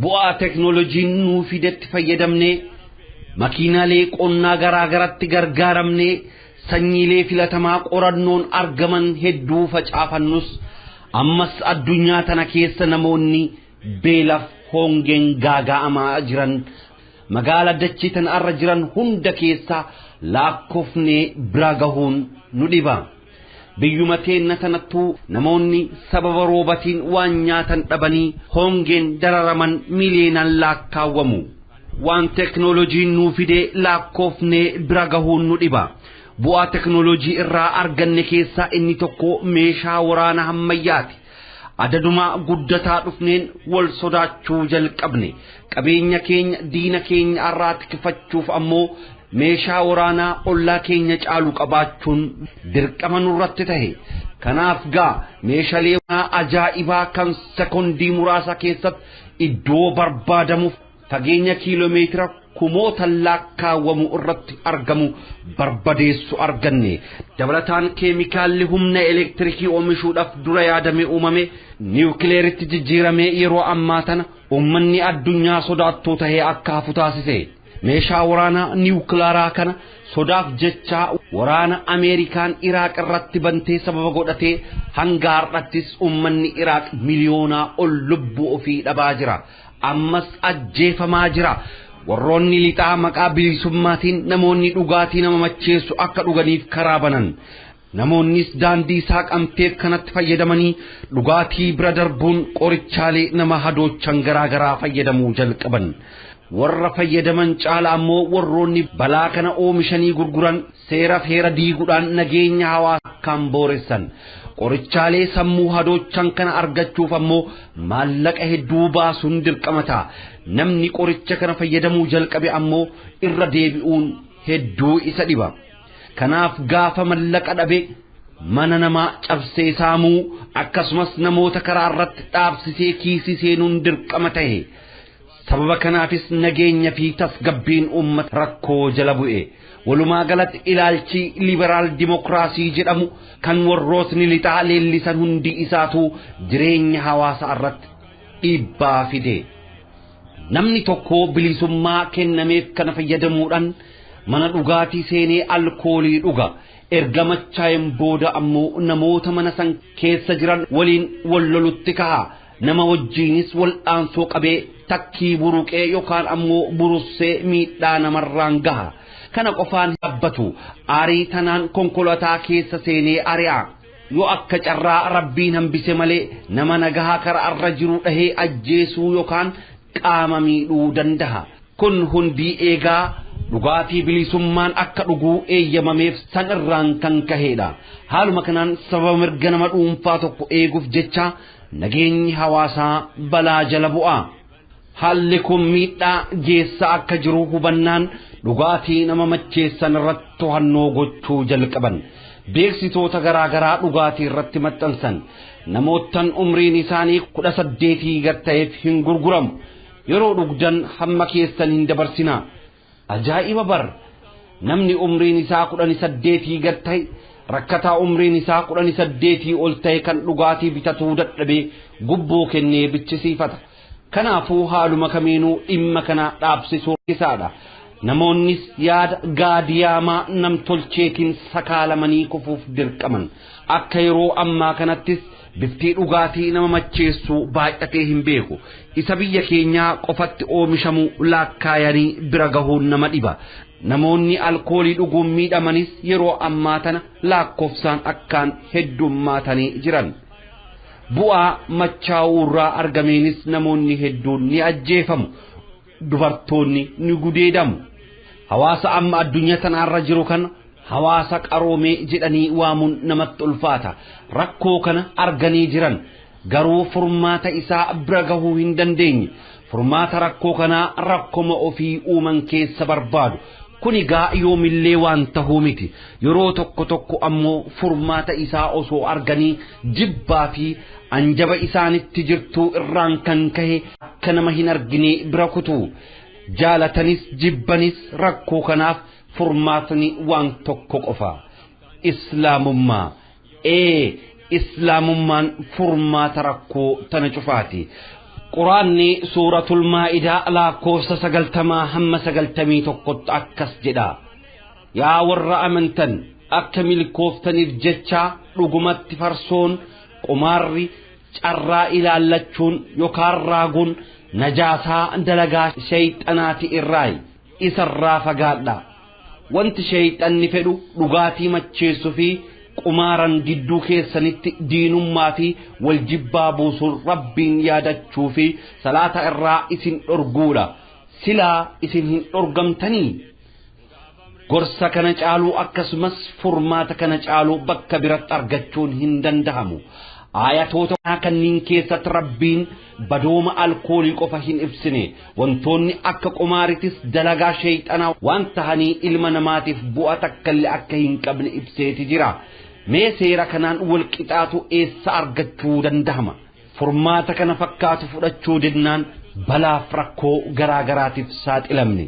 Bu'aa teknooloojiin nuu fidetti fayyadamnee makiinaalee qonnaa garaa garatti gargaaramnee sanyiilee filatamaa qorannoon argaman hedduu facaafannus ammas addunyaa tana keessa namoonni beelaaf hongeen gaaga'amaa jiran magaala dachee tana irra jiran hunda keessa lakkoofnee bira gahuun nu dhiba. Biyyuma teenna tanattuu namoonni sababa roobatiin waan nyaatan dhabanii hongeen dararaman miliyoonaan lakkaawwamu. Waan teknooloojiin nuu fidee lakkoofnee bira gahuun nu dhiba. Bu'aa teknooloojii irraa arganne keessaa inni tokko meeshaa waraana ammayyaati. Adaduma guddataa dhufneen wal sodaachuu jalqabne. Qabeenya keenya diina keenya irraa tikfachuuf ammoo meeshaa waraanaa ollaa keenya caalu qabaachuun dirqama nurratti tahe. Kanaaf gaa meeshaalee ajaa'ibaa kan sekondii muraasa keessatti iddoo barbaadamuuf fageenya kiiloomeetira kumoota lakkaawwamu irratti argamu barbadeessu arganne. Dabalataan keemikaalli humna elektirikii oomishuudhaaf dura yaadame uumame niwukileeritti jijjiiramee yeroo ammaa tana uummanni addunyaa sodaattuu tahee akka hafu taasise. Meeshaa waraanaa niwukileeraa kana sodaaf jecha waraana Ameerikaan Iraaq irratti bantee sababa godhatee hanga har'attis uummanni Iraaq miliyoonaa ol lubbuu ofii dhabaa jira. Ammas ajjeefamaa jira. Warroonni lixaa maqaa bilisummaatiin namoonni dhugaatii nama macheessu akka dhuganiif karaa banan. Namoonnis daandii saaqamteef kanatti fayyadamanii dhugaatii bira darbuun qorichaalee nama hadoochan garaa garaa fayyadamuu jalqaban. Warra fayyadaman caala ammoo warroonni balaa kana oomishanii gurguran seera heera diiguudhaan nageenya hawaasaa kan booressan. Qorichaalee sammuu hadoochan kana argachuuf ammoo maallaqa hedduu baasuun dirqama ta'a. Namni qoricha kana fayyadamuu jalqabe ammoo irra deebi'uun hedduu isa dhiba. Kanaaf gaafa mallaqa dhabe Mana namaa cabsee saamuu akkasumas namoota karaa irratti dhaabsisee kiisii seenuun dirqama ta'e. Sababa kanaafis nageenya fi tasgabbiin uummata rakkoo jala bu'e. Walumaa galatti ilaalchi liberaal dimokiraasii jedhamu kan warrootni lixaa leellisan hundi isaatu jireenya hawaasaa irratti dhiibbaa fide. Namni tokko bilisummaa kennameef kana fayyadamuudhaan mana dhugaatii seenee alkoolii dhuga. Erga machaa'een booda ammoo namoota mana san keessa jiran waliin wal lolutti ka'a. Nama wajjiinis wal'aansoo qabee takkii buruqee yookaan ammoo burussee miidhaa namarraan gaha. Kana qofaan dhaabbatu aarii tanaan konkolaataa keessa seenee ari'a. Yoo akka carraa rabbiin hambise malee nama nagahaa karaa irra jiru dhahee ajjeesuu yookaan qaama miidhuu danda'a. Kun hundi eegaa dhugaatii bilisummaan akka dhuguu eeyyamameef san irraan kan kahedha. Haaluma kanaan sababa mirga nama dhuunfaa tokko eeguuf jecha nageenyi hawaasaa balaa jala bu'a. Haalli kun miidhaa geessaa akka jiru hubannaan dhugaatii nama macheessan irratti to'annoo gochuu jalqaban. Beeksitoota garaa garaa dhugaatii irratti maxxansan. Namoottan umriin isaanii 18 gad ta'eef hin gurguramu. Yeroo dhugdan hamma keessan hin dabarsinaa. Ajaa'iba bar! Namni umriin isaa 18 gad ta'e rakkataa umriin isaa 18 ol ta'e kan dhugaatii bitatuu dadhabee gubboo kennee bichisiifata. Kanaafuu haaluma kamiinuu dhimma kana dhaabsisuu isaadha. Namoonnis yaada gaadiyaamaa namtolcheetiin sakaalamanii kufuuf dirqaman. Akka yeroo ammaa kanattis biftii dhugaatii nama macheessuu baay'atee hin beeku. Isa biyya keenyaa qofatti oomishamu laakkaayanii bira gahuun nama dhiba. Namoonni alkoolii dhuguun miidhamanis yeroo ammaa tana lakkoofsaan akkaan heddummaatanii jiran. Bu'aa machaa'uu irraa argameenis namoonni hedduun ni ajjeefamu. Dubartoonni ni gudeedamu. Hawaasa amma addunyaa tanarra jiru kana hawaasa qaroomee jedhanii waamuun namatti ulfaata. Rakkoo kana arganii jiran garuu furmaata isaa bira gahuu hin dandeenye. Furmaata rakkoo kanaa rakkoma ofii uuman keessa barbaadu. Kun egaa yoomillee waan tahuu miti. Yeroo tokko tokko ammoo furmaata isaa osoo arganii jibbaa fi anjaba isaanitti jirtuu irraan kan kahe akka nama hin argine bira kutu. Jaalatanis jibbanis rakkoo kanaaf furmaatni waan tokko qofa. Islaamummaa. Islaamummaan furmaata rakkoo tana cufaati. Quraanni suuratul Maa'idaa lakkoofsa 90 hamma 91 akkas jedha. Yaa warra amantan akka milkooftaniif jecha dhugumatti farsoon, qumaarri, carraa ilaallachuun yookaan raaguun najaasaa dalagaa shayxanaati irraayi. Isarraa fagaadha. Wanti shayxanni fedhu dhugaatii macheessuu fi qumaaran gidduu keessanitti diinummaa fi waljibbaa buusuun rabbiin yaadachuu fi salaata irraa isin dhorguudha. Silaa isin hin dhorgamtanii. Gorsa kana caaluu akkasumas furmaata kana caaluu bakka biratti argachuun hin danda'amu. Ayatoota kanneen keessatti rabbiin badooma alkoolii qofa hin ibsine. Wantoonni akka qumaaritis dalagaa shayxanaa waan tahanii ilma namaatiif bu'a takkallee akka hin qabne ibseeti jira. Mee seera kanaan wal qixaatu eessa argachuu danda'ama? Furmaata kana fakkaatu fudhachuu dinnaan balaaf rakkoo garaa garaatiif saaxilamne.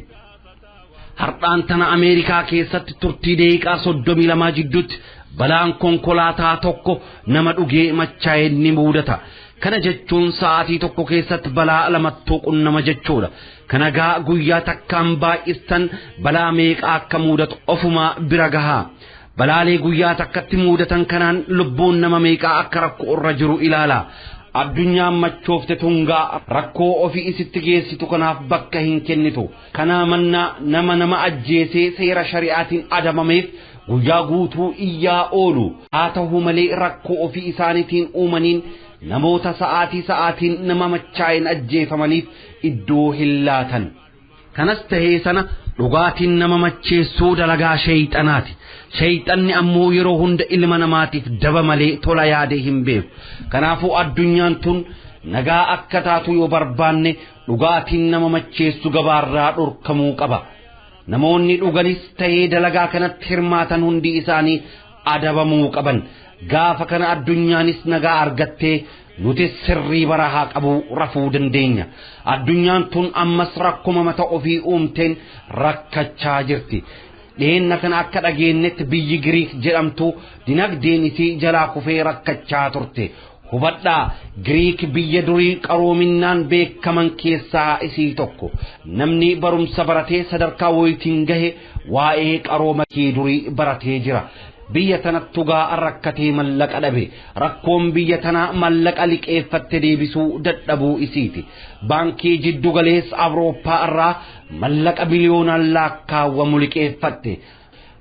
Har'aan tana Ameerikaa keessatti turtii daqiiqaa 32 jidduutti balaan konkolaataa tokko nama dhugee machaa'een ni mudata. Kana jechuun sa'aatii tokko keessatti balaa lamattuu qunnama jechuudha. Kana gaa guyyaa takkaan baay'istan balaa meeqa akka mudatu ofumaa bira gahaa. Balaalee guyyaa takkatti mudatan kanaan lubbuun nama meeqaa akka rakkoo irra jiru ilaala. Addunyaan machoofte tungaa rakkoo ofii isitti geessitu kanaaf bakka hin kennitu. Kanaa mannaa nama nama ajjeesee seera shari'aatiin adamameef guyyaa guutuu iyyaa oolu. Haa ta'u malee rakkoo ofii isaaniitiin uumaniin namoota sa'aatii sa'aatiin nama machaa'een ajjeefamaniif iddoo hin laatan. Kanas tahee sana dhugaatiin nama macheessuu dalagaa shayxanaati. Shayxanni ammoo yeroo hunda ilma namaatiif daba malee tola yaadee hin beeku. Kanaafuu addunyaan tun nagaa akka taatu yoo barbaanne dhugaatiin nama macheessu gabaarraa dhorkamuu qaba. Namoonni dhuganis tahee dalagaa kanatti hirmaatan hundi isaanii adabamuu qaban. Gaafa kana addunyaanis nagaa argattee nuti sirrii barahaa qabuu rafuu dandeenya. Addunyaan tun ammas rakkuma mata ofii uumteen rakkachaa jirti. Dheenna kana akka dhageenyetti biyyi Giriik jedhamtu dinagdeen isii jalaa kufee rakkachaa turte. Hubadhaa, Giriik biyya durii qaroominaan beekaman keessaa isii tokko. Namni barumsa baratee sadarkaa wayitiin gahe waa'ee qarooma kee durii baratee jira. Biyya tanattu gaa rakkatee mallaqa dhabe. Rakkoon biyya tanaa mallaqa liqeeffatte deebisuu dadhabuu isiiti. Baankii jiddu galeessa Awurooppaa irraa mallaqa biliyoonaan lakkaawwamu liqeeffatte.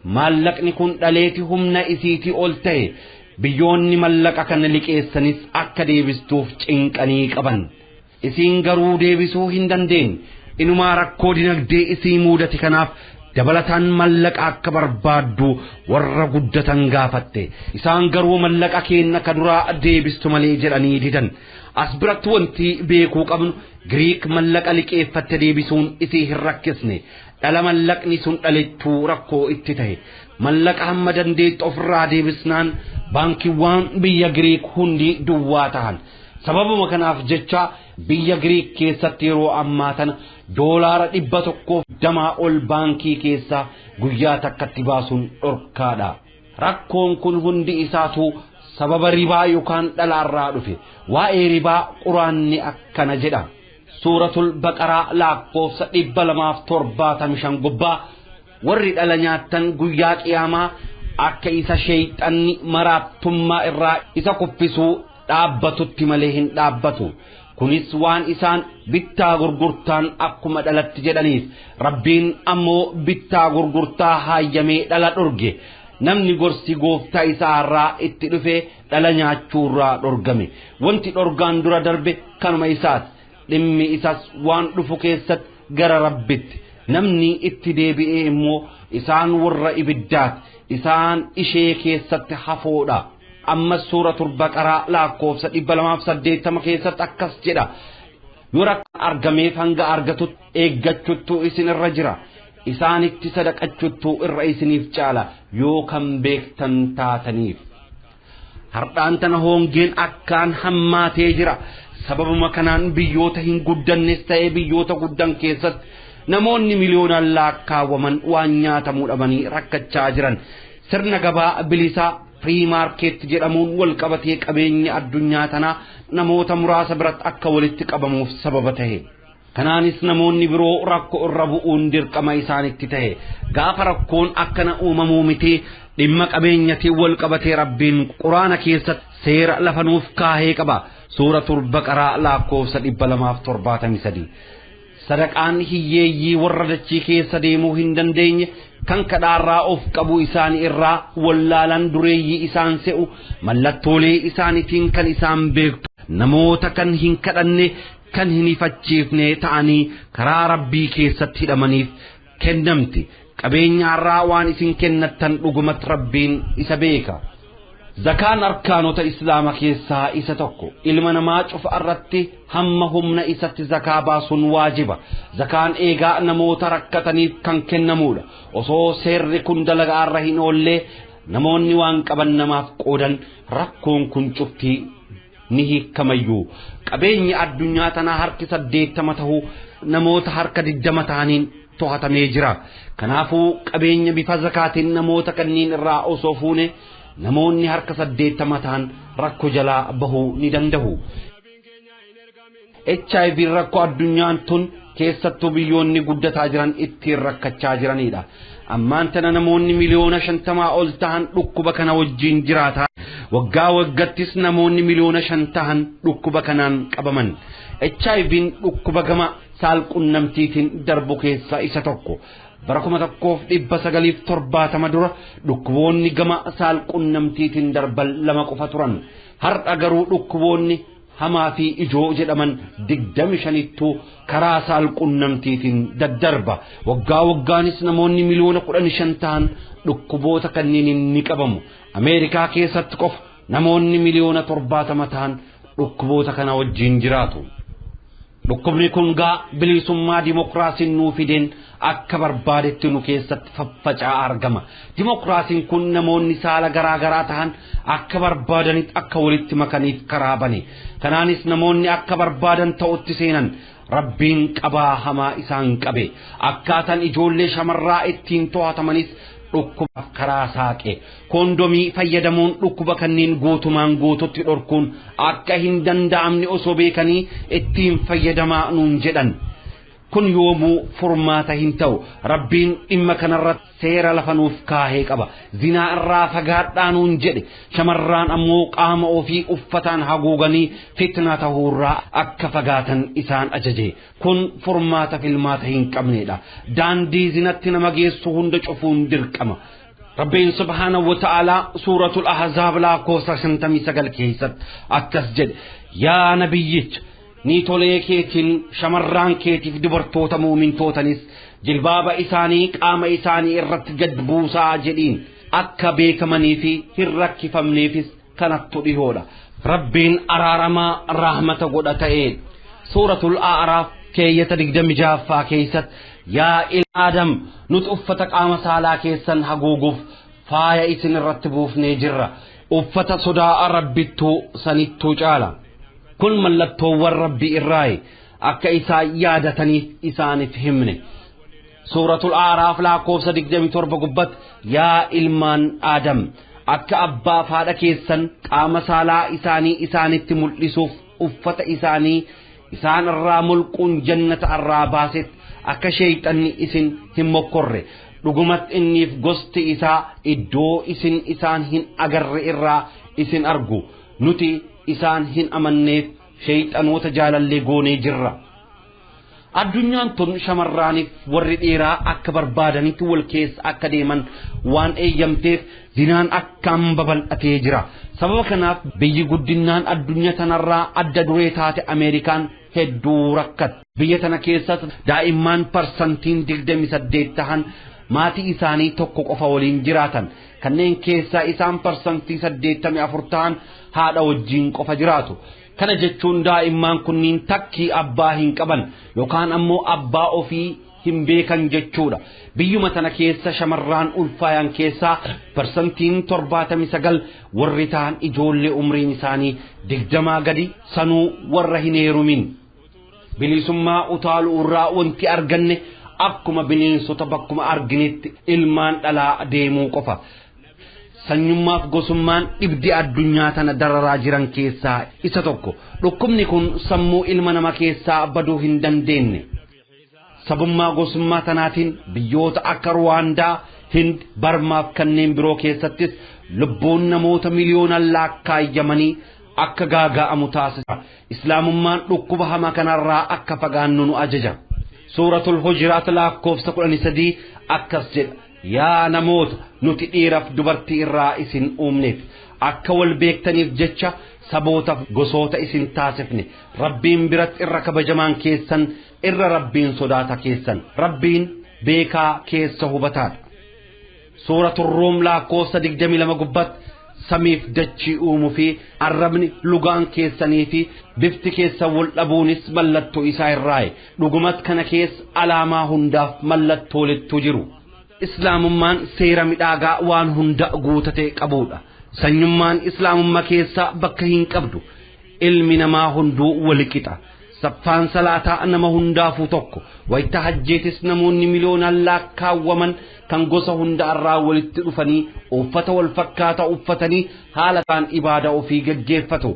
Maallaqni kun dhaleeti humna isiitii ol ta'e. Biyyoonni mallaqa kana liqeessanis akka deebistuuf cinqanii qaban. Isiin garuu deebisuu hin dandeenye. Inumaa rakkoo dinagdee isii mudate kanaaf dabalataan mallaqa akka barbaaddu warra guddatan gaafatte. Isaan garuu mallaqa keenna ka duraa deebistu malee jedhanii didan. As biratti wanti beekuu qabnu Giriik mallaqa liqeeffatte deebisuun isii hin rakkisne. Dhala mallaqni sun dhalechuu rakkoo itti ta'e. Mallaqa hamma dandeettu ofirraa deebisnaan baankiiwwan biyya Giriik hundi duwwaa ta'an. Sababuma kanaaf jecha biyya Giriik keessatti yeroo ammaa tana $120 ol baankii keessaa guyyaa takkatti baasuun dhorkaadha. Rakkoon kun hundi isaatu sababa ribaa yookaan dhalaarraa dhufe. Waa'ee ribaa quraanni akkana jedha. Suuratul Baqaraa lakkoofsa 275 gubbaa warri dhala nyaattan guyyaa qiyaamaa akka isa sheeyxanni maraattummaa irraa isa kuffisuu dhaabbatutti malee hin dhaabbatu. Kunis waan isaan bittaa gurgurtaan akkuma dhalatti jedhaniif. Rabbiin ammoo bittaa gurgurtaa haayyamee dhala dhorge. Namni gorsi gooftaa isaa irraa itti dhufe dhala nyaachuurraa dhorgame. Wanti dhorgaan dura darbe kanuma isaati. Dhimmi isas waan dhufu keessatti gara Rabbitti. Namni itti deebi'ee immoo isaan warra ibiddaati. Isaan ishee keessatti hafoodha. Ammas suuratul Baqaraa lakkoofsa 280 keessatti akkas jedha. Yoo rakka argameef hanga argatutti eeggachuttu isin irra jira. Isaanitti sadaqachuttu irra isiniif caala yoo kan beektan taataniif. Hardhaan tana hongeen akkaan hammaatee jira. Sababuma kanaan biyyoota hin guddannes ta'ee biyyoota guddan keessatti namoonni miliyoonaan lakkaawwaman waan nyaatamuu dhabanii rakkachaa jiran. Sirna gabaa bilisaa free market jedhamuun wal qabatee qabeenya addunyaa tanaa namoota muraasa biratti akka walitti qabamuuf sababa ta'e. Kanaanis namoonni biroo rakkoo irra bu'uun dirqama isaanitti ta'e. Gaafa rakkoon akkana uumamuu miti dhimma qabeenyatiin wal qabatee Rabbiin quraana keessatti seera lafa nuuf kaahee qaba. Suuratul Baqaraa lakkoofsa 273. Sadaqaan hiyyeeyyii warra dachii keessa deemuu hin dandeenye kan kadhaarraa of qabu isaanii irraa wallaalan dureeyyii isaan se'u mallattoolee isaaniitiin kan isaan beektu namoota kan hin kadhanne kan hin ifachiifne ta'anii karaa Rabbii keessatti hidhamaniif kennamti. Qabeenyaarraa waan isin kennattan dhugumatti Rabbiin isa beeka. Zakaan arkaanota Islaama keessaa isa tokko. Ilma namaa cufa irratti hamma humna isatti zakaa baasuun waajiba. Zakaan eegaa namoota rakkataniif kan kennamuudha. Osoo seerri kun dalagaa irra hin oollee namoonni waan qaban namaaf qoodan rakkoon kun cuftii ni hiikkamayyuu. Qabeenyi addunyaa tanaa harki 80 ta'uu namoota harka 20 ta'aniin to'atamee jira. Kanaafuu qabeenya bifa zakaatiin namoota kanneen irraa osoo fuune namoonni harka 80 ta'an rakkoo jalaa bahuu ni danda'u. HIV rakkoo addunyaan tun keessattuu biyyoonni guddataa jiran ittiin rakkachaa jiranidha. Ammaan tana namoonni miliyoona 50 ol ta'an dhukkuba kana wajjin jiraata. Waggaa waggattis namoonni miliyoona 5 ta'an dhukkuba kanaan qabaman. HIV'n dhukkuba gama saalqunnamtiitiin darbu keessaa isa tokko. Bara 1970 dura dhukkuboonni gama saalqunnamtiitiin darban 2 qofa turan. Har'a garuu dhukkuboonni hamaa fi ijoo jedhaman 25 karaa saalqunnamtiitiin daddarba. Waggaa waggaanis namoonni miliyoona 15 ta'an dhukkuboota kanneeniin ni qabamu. Ameerikaa keessatti qofa namoonni miliyoona 70 ta'an dhukkuboota kana wajjin jiraatu. Dhukkubni kun gaa bilisummaa dimokiraasiin nuu fideen akka barbaadetti nu keessatti faffaca'aa argama. Dimokiraasiin kun namoonni saala garaa garaa ta'an akka barbaadanitti akka walitti makaniif karaa bane. Kanaanis namoonni akka barbaadan ta'utti seenan. Rabbiin qabaa hamaa isaan qabe. Akkaataan ijoollee shamarraa ittiin to'atamanis dhukkubaaf karaa saaqe. Koondomii fayyadamuun dhukkuba kanneen guutumaan guututti dhorkuun akka hin danda'amne osoo beekanii ittiin fayyadamaa nuun jedhan. Kun yoomuu furmaata hin ta'u. Rabbiin dhimma kanarratti seera lafa nuuf kaahee qaba. Zinaa irraa fagaadhaa nuun jedhe. Shamarraan ammoo qaama ofii uffataan haguuganii fitnaa ta'uurraa akka fagaatan isaan ajaje. Kun furmaata filmaata hin qabnedha. Daandii zinatti nama geessu hunda cufuun dirqama. Rabbiin subhaanahu wa ta'aalaa suuratul Ahzaab lakkoofsa 59 keessatti akkas jedhe. Yaa nabiyyicha, niitolee keetiin shamarraan keetiif dubartoota muumintootanis jilbaaba isaanii qaama isaanii irratti gad buusaa jedhiin akka beekamanii fi hin rakkifamneefis kanattu dhihoodha. Rabbiin araaramaa rahmata godha ta'een. Suuratul A'raaf keeyyata 26ffaa keessatti yaa ilma Aadam, nuti uffata qaama saalaa keessan haguuguuf faaya isin irratti buufnee jirra. Uffata sodaa Rabbittuu sanittuu caala. Kun mallattoowwan Rabbii irraayi akka isaan yaadataniif isaaniif himne. Suuratul A'raaf lakkoofsa 27 gubbatti yaa ilmaan Aadam, akka abbaa fi haadha keessan qaama saalaa isaanii isaanitti mul'isuuf uffata isaanii isaan irraa mulquun jannata irraa baasetti akka sheeyxanni isin hin mokkorre. Dhugumatti inniif gosti isaa iddoo isin isaan hin agarre irraa isin argu. Nuti isaan hin amanneef sheeyxanoota jaalallee goonee jirra. Addunyaan tun shamarraaniif warri dhiiraa akka barbaadanitti wal keessa akka deeman waan eeyyamteef zinaan akkaan babal'atee jira. Sababa kanaaf biyyi guddinaan addunyaa tanarraa adda duree taate Ameerikaan hedduu rakkatte. Biyya tana keessatti daa'imman 28% tahan maatii isaanii tokko qofa waliin jiraatan. Kanneen keessaa isaan 84% tahan haadha wajjiin qofa jiraatu. Kana jechuun daa'imman kunniin takkii abbaa hin qaban yookaan ammoo abbaa ofii hin beekan jechuudha. Biyyuma tana keessa shamarraan ulfaayan keessaa 79% warri ta'an ijoollee umriin isaanii 20 gadi sanuu warra hin heerumin. Bilisummaa utaaluu irraa wanti arganne akkuma bineensota bakkuma arginetti ilmaan dhalaa deemuu qofa. Sanyummaaf gosummaan dhibdi addunyaa tana dararaa jiran keessaa isa tokko. Dhukkubni kun sammuu ilma nama keessaa baduu hin dandeenye. Sabummaa gosummaa tanaatiin biyyoota akka Ruwaandaa, Hind, Barmaaf kanneen biroo keessattis lubbuun namoota miliyoonaan lakkaayyamanii akka gaaga'amu taasisa. Islaamummaan dhukkuba hamaa kanarraa akka fagaannu nu ajaja. Suuratul Hujuraat lakkoofsa 13 akkas jedha. Yaa namoota, nuti dhiiraaf dubartii irraa isin uumneef akka wal beektaniif jecha sabootaaf gosoota isin taasifne. Rabbiin biratti irra kabajamaan keessan irra Rabbiin sodaata keessan. Rabbiin beekaa keessa hubataadha. Suuratul Ruum lakkoofsa 22 gubbatti samiif dachii uumuu fi arrabni lugaan keessanii fi bifti keessan wal dhabuunis mallattoo isaa irraayi. Dhugumatti kana keessa alaamaa hundaaf mallattoolettu jiru. Islaamummaan seera midhaagaa waan hunda guutate qabudha. Sanyummaan islaamummaa keessa bakka hin qabdu. Ilmi namaa hunduu wal qixa. Saffaan salaataa nama hundaafuu tokko. Wayita hajjeetis namoonni miliyoonaan lakkaawwaman kan gosa hunda irraa walitti dhufanii uffata wal fakkaataa uffatanii haala kaan ibaada ofii gaggeeffatu.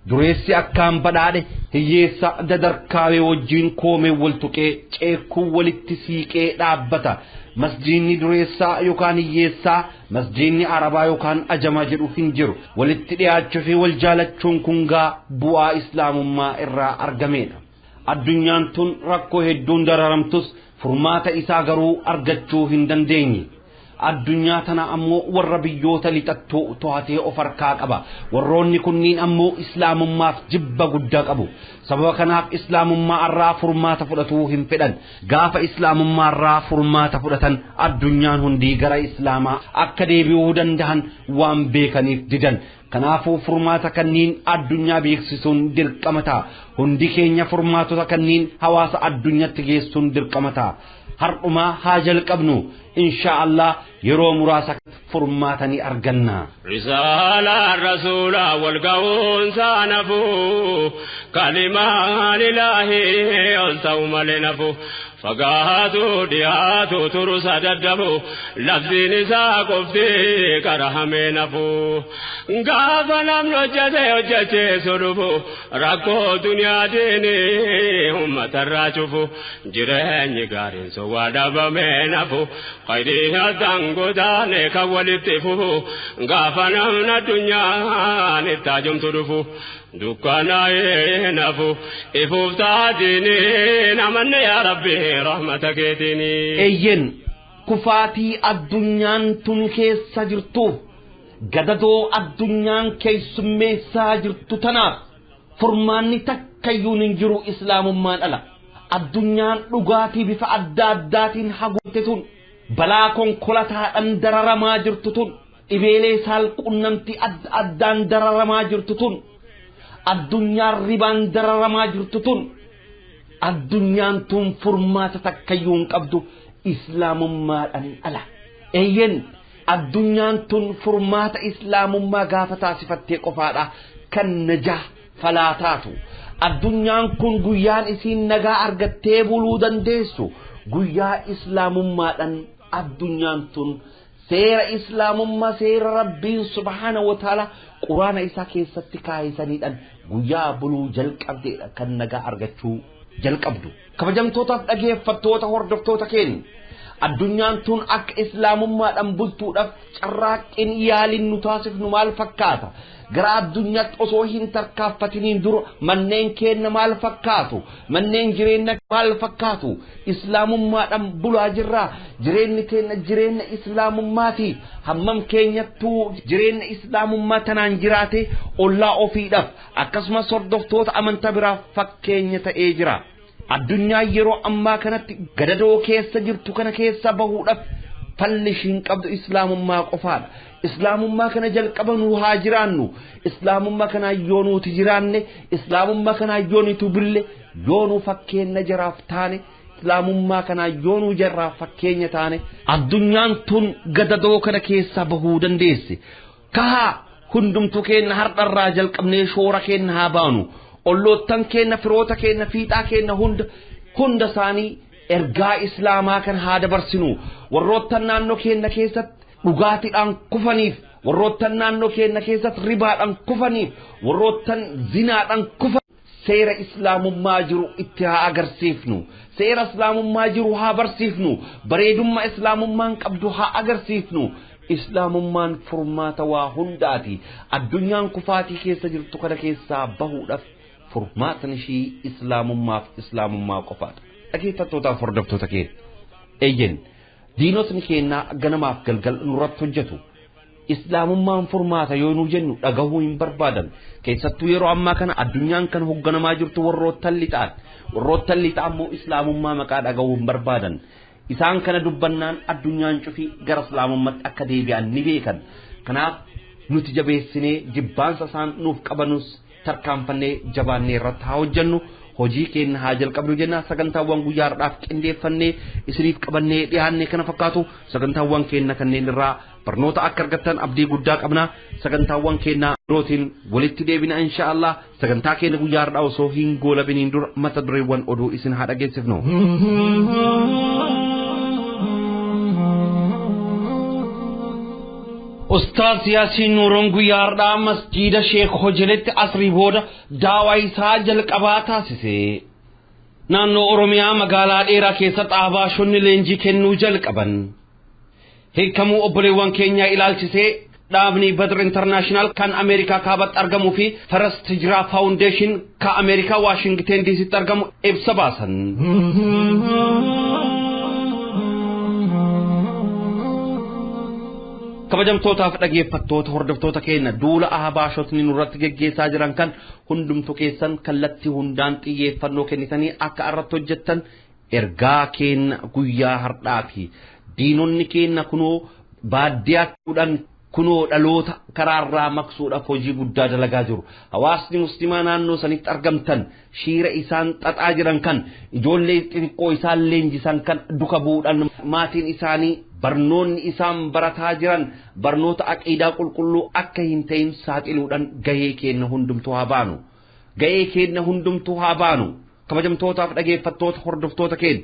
Dureessi akkaan badhaadhe hiyyeessa dadarkaawee wajjiin koomee wal tuqee ceekuu walitti siiqee dhaabbata. Masjiinni dureessaa yookaan hiyyeessaa, masjiinni arabaa yookaan ajamaa jedhu hin jiru. Walitti dhiyaachuu fi wal jaalachuun kun gaa bu'aa islaamummaa irraa argamedha. Addunyaan tun rakkoo hedduun dararamtus furmaata isaa garuu argachuu hin dandeenye. Addunyaa tana ammoo warra biyyoota lixattuu to'atee of harkaa qaba. Warroonni kunniin ammoo islaamummaaf jibba guddaa qabu. Sababa kanaaf islaamummaa irraa furmaata fudhatuu hin fedhan. Gaafa islaamummaa irraa furmaata fudhatan addunyaan hundii gara islaamaa akka deebi'uu danda'an waan beekaniif didan. Kanaafuu furmaata kanniin addunyaa beeksisuun dirqama ta'a. Hundi keenya furmaatota kanniin hawaasa addunyaatti geessuun dirqama ta'a. Har'umaa haa jalqabnu insha Allah yeroo muraasa furmaata ni arganna. Risaalaa rasuulaa wal ga'uun saanafu kalimaan ilaahii ol ta'u malee nafu. Fagaatu dhiyaatu turusa daddabu labsiin isaa qofti karahamee nafu. Gaafa namni hojjete hojjecheesu dhufu rakkoo duniyaa diini uummatarraa cufu jireenyi gaariin sowwaa dhabamee nafu. Qayidii haddaan godaane kan walitti fufu gaafa namni addunyaan itti ajumtu dhufu. Dukkanaa'ee nafu ifuuf taatini namanne yaa Rabbi rahmata keetini. Eeyyen kufaatii addunyaan tun keessa jirtuuf gadadoo addunyaan keessummeessaa jirtu tanaaf furmaanni takkayyuu hin jiru islaamummaan ala. Addunyaan dhugaatii bifa adda addaatiin haguugte tun balaa konkolaataadhaan dararamaa jirtu tun dhibeelee saalqunnamtii adda addaan dararamaa jirtu tun. Addunyaan ribaan dararamaa jirtu tun addunyaan tun furmaata takkayyuu hin qabdu islaamummaadhaan ala. Eeyyen addunyaan tun furmaata islaamummaa gaafa taasifattee qofaadha kan najaa falaa taatu. Addunyaan kun guyyaan isiin nagaa argattee buluu dandeessu guyyaa islaamummaadhaan addunyaan tun seera islaamummaa seera rabbiin subhaana wa ta'ala quraana isaa keessatti kaayisaniidhaan guyyaa buluu jalqabdeedha kan nagaa argachuu jalqabdu. Kabajamtootaaf dhageeffattoota hordoftoota keenya addunyaan tun akka islaamummaadhaan bultuudhaaf carraaqqiin yaaliin nu taasifnu maal fakkaata? Gara addunyaatti osoo hin tarkaanfatiniin dura manneen keenya maal fakkaatu? Manneen jireenya maal fakkaatu? Islaamummaadhaan bulaa jirraa? Jireenyi keenya jireenya islaamummaati. Hammam keenyattuu jireenya islaamummaa tanaan jiraate ollaa ofiidhaaf akkasumas hordoftoota amantaa biraaf fakkeenya ta'ee jira. Addunyaa yeroo ammaa kanatti gadadoo keessa jirtu kana keessa bahuudhaaf falli ishiin qabdu islaamummaa qofaadha. Islaamummaa kana jalqaba nu haa jiraannu. Islaamummaa kana yoo nuti jiraanne, islaamummaa kana yoo nuti bulle, yoo nu fakkeenya jaraaf taane, islaamummaa kana yoo nu jaraaf fakkeenya taane, addunyaan tun gadadoo kana keessa bahuu dandeessi. Kahaa hundumtuu keenya har'arraa jalqabnee shoora keenya haa baanu. Olloottan keenya, firoota keenya, fiixaa keenya hunda isaanii ergaa islaamaa kan haa dabarsinu. Warroottan naannoo keenya keessatti dhugaatiidhaan kufaniif, warroottan naannoo keenya keessatti ribaadhaan kufaniif, warroottan zinaadhaan kufan seera islaamummaa jiru itti haa agarsiifnu. Seera islaamummaa jiru haa barsiifnu. Bareedummaa islaamummaan qabdu haa agarsiifnu. Islaamummaan furmaata waa hundaati. Addunyaan kufaatii keessa jirtu kana keessaa bahuudhaaf furmaatan ishii islaamummaaf islaamummaa qofaadha. Dhaggeeffattootaaf hordoftoota keenya. Eeyyen diinotni keenya ganamaaf galgal nurratti hojjetu. Islaamummaan furmaata yoo nu jennu dhagahuu hin barbaadan. Keessattuu yeroo ammaa kana addunyaan kan hoogganamaa jirtu warroottan lixaan. Warroottan lixaa immoo islaamummaa maqaa dhagahuu hin barbaadan. Isaan kana dubbannaan addunyaan cufii gara islaamummaatti akka deebi'an ni beekan. Kanaaf nuti jabeessinee jibbaansa isaan nuuf qabanus tarkaanfannee jabaannee irratti haa hojjennu. Hojii keenya haa jalqabnu jenna. Sagantaawwan guyyaa har'aaf qindeeffannee isiniif qabannee dhiyaanne kana fakkaatu sagantaawwan keenya kanneen irraa barnoota akka argattan abdii guddaa qabna. Sagantaawwan keenya birootiin walitti deebina insha Allah. Sagantaa keenya guyyaa har'aa osoo hin goolabiniin dura mata dureewwan oduu isin haa dhageessifnu. Ustaaz Yaasiin Nuuroon guyyaa har'aa masjiida Sheek Hojeletti asrii booda daawaa isaa jalqabaa taasise. Naannoo Oromiyaa magaalaa dheeraa keessatti abaashonni leenjii kennuu jalqaban. Hiikamuu obboleewwan keenyaa ilaalchisee dhaabni Badr International kan Ameerikaa kaabatti argamuu fi First Hijraa Foundation kan Ameerikaa Waashingten DCtti argamu ibsa baasan. Kabajamtootaaf dhageeffattoota hordoftoota keenya duula ahbaashotni nurratti geggeessaa jiran kan hundumtu keessan kallattii hundaan xiyyeeffannoo kennitanii akka irratti hojjettan ergaa keenya guyyaa har'aati. Diinonni keenya kunoo baadiyyaadhaan kunoo dhaloota karaarraa maqsuudhaaf hojii guddaa dalagaa jiru. Hawaasni musliimaa naannoo sanitti argamtan shiira isaan xaxaa jiran kan ijoollee xixiqqoo isaan leenjisan kan duka bu'uudhaan maatiin isaanii barnoonni isaan barataa jiran barnoota aqiidaa qulqulluu akka hin ta'in saaxiluudhaan gahee keenya hundumtuu haa baanu. Gahee keenya hundumtuu haa baanu. Kabajamtootaaf dhageeffattoota hordoftoota keenya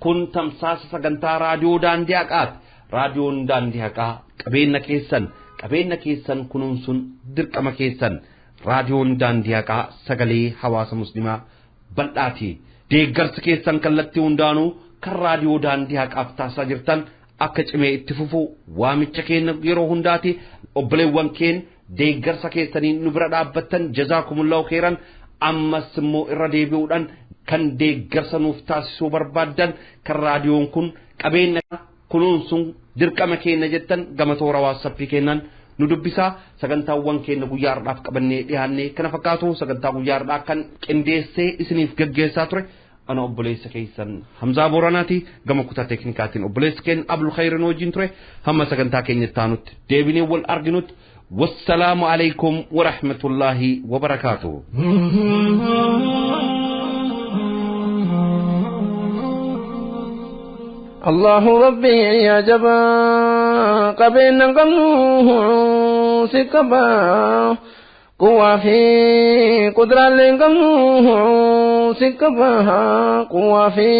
kun tamsaasa sagantaa raadiyoo daandii haqaati. Raadiyoon daandii haqaa qabeenya keessan qabeenya keessan kunuunsuun dirqama keessan raadiyoon daandii haqaa sagalee hawaasa musliimaa bal'aati. Deeggarsa keessan kallattii hundaanuu kan raadiyoo daandii haqaaf taasisaa jirtan akka cimee itti fufu waamicha keenya yeroo hundaati obboleewwan keenya deeggarsa keessaniin nu bira dhaabbattan jazaakumullahu khairan ammas immoo irra deebi'uudhaan kan deeggarsa nuuf taasisuu barbaaddan kan raadiyoon kun qabeenya kunuunsuun dirqama keenya jettan gama toora waasappii keenyaan nu dubbisaa sagantaawwan keenya guyyaa har'aaf qabannee dhiyaannee kana fakkaatu sagantaa guyyaa har'aa kan qindeessee isiniif gaggeessaa ture ana obboleessa keessan Hamzaa Booranaati gama kutaa teeknikaatiin obboleessa keenya Abdul Khayrin wajjin ture hamma sagantaa keenya itti aanutti deebinee wal arginutti والسلام عليكم ورحمة الله وبركاته. الله ربي يا جبا قبلنا قمنوه سكبا قوة في قدرة لقمنوه سكبا قوة في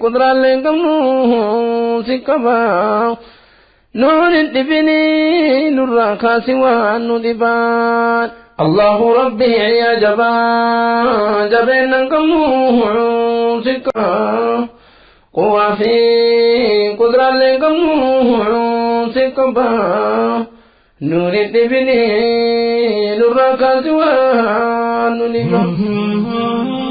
قدرة لقمنوه سكبا نور الدبني نور كاسوان ندبان الله ربي يا جبا جبنا قمنوه سكبا قوة في قدرة لقمنوه سكبا نور الدبني نور كاسوان ندبان.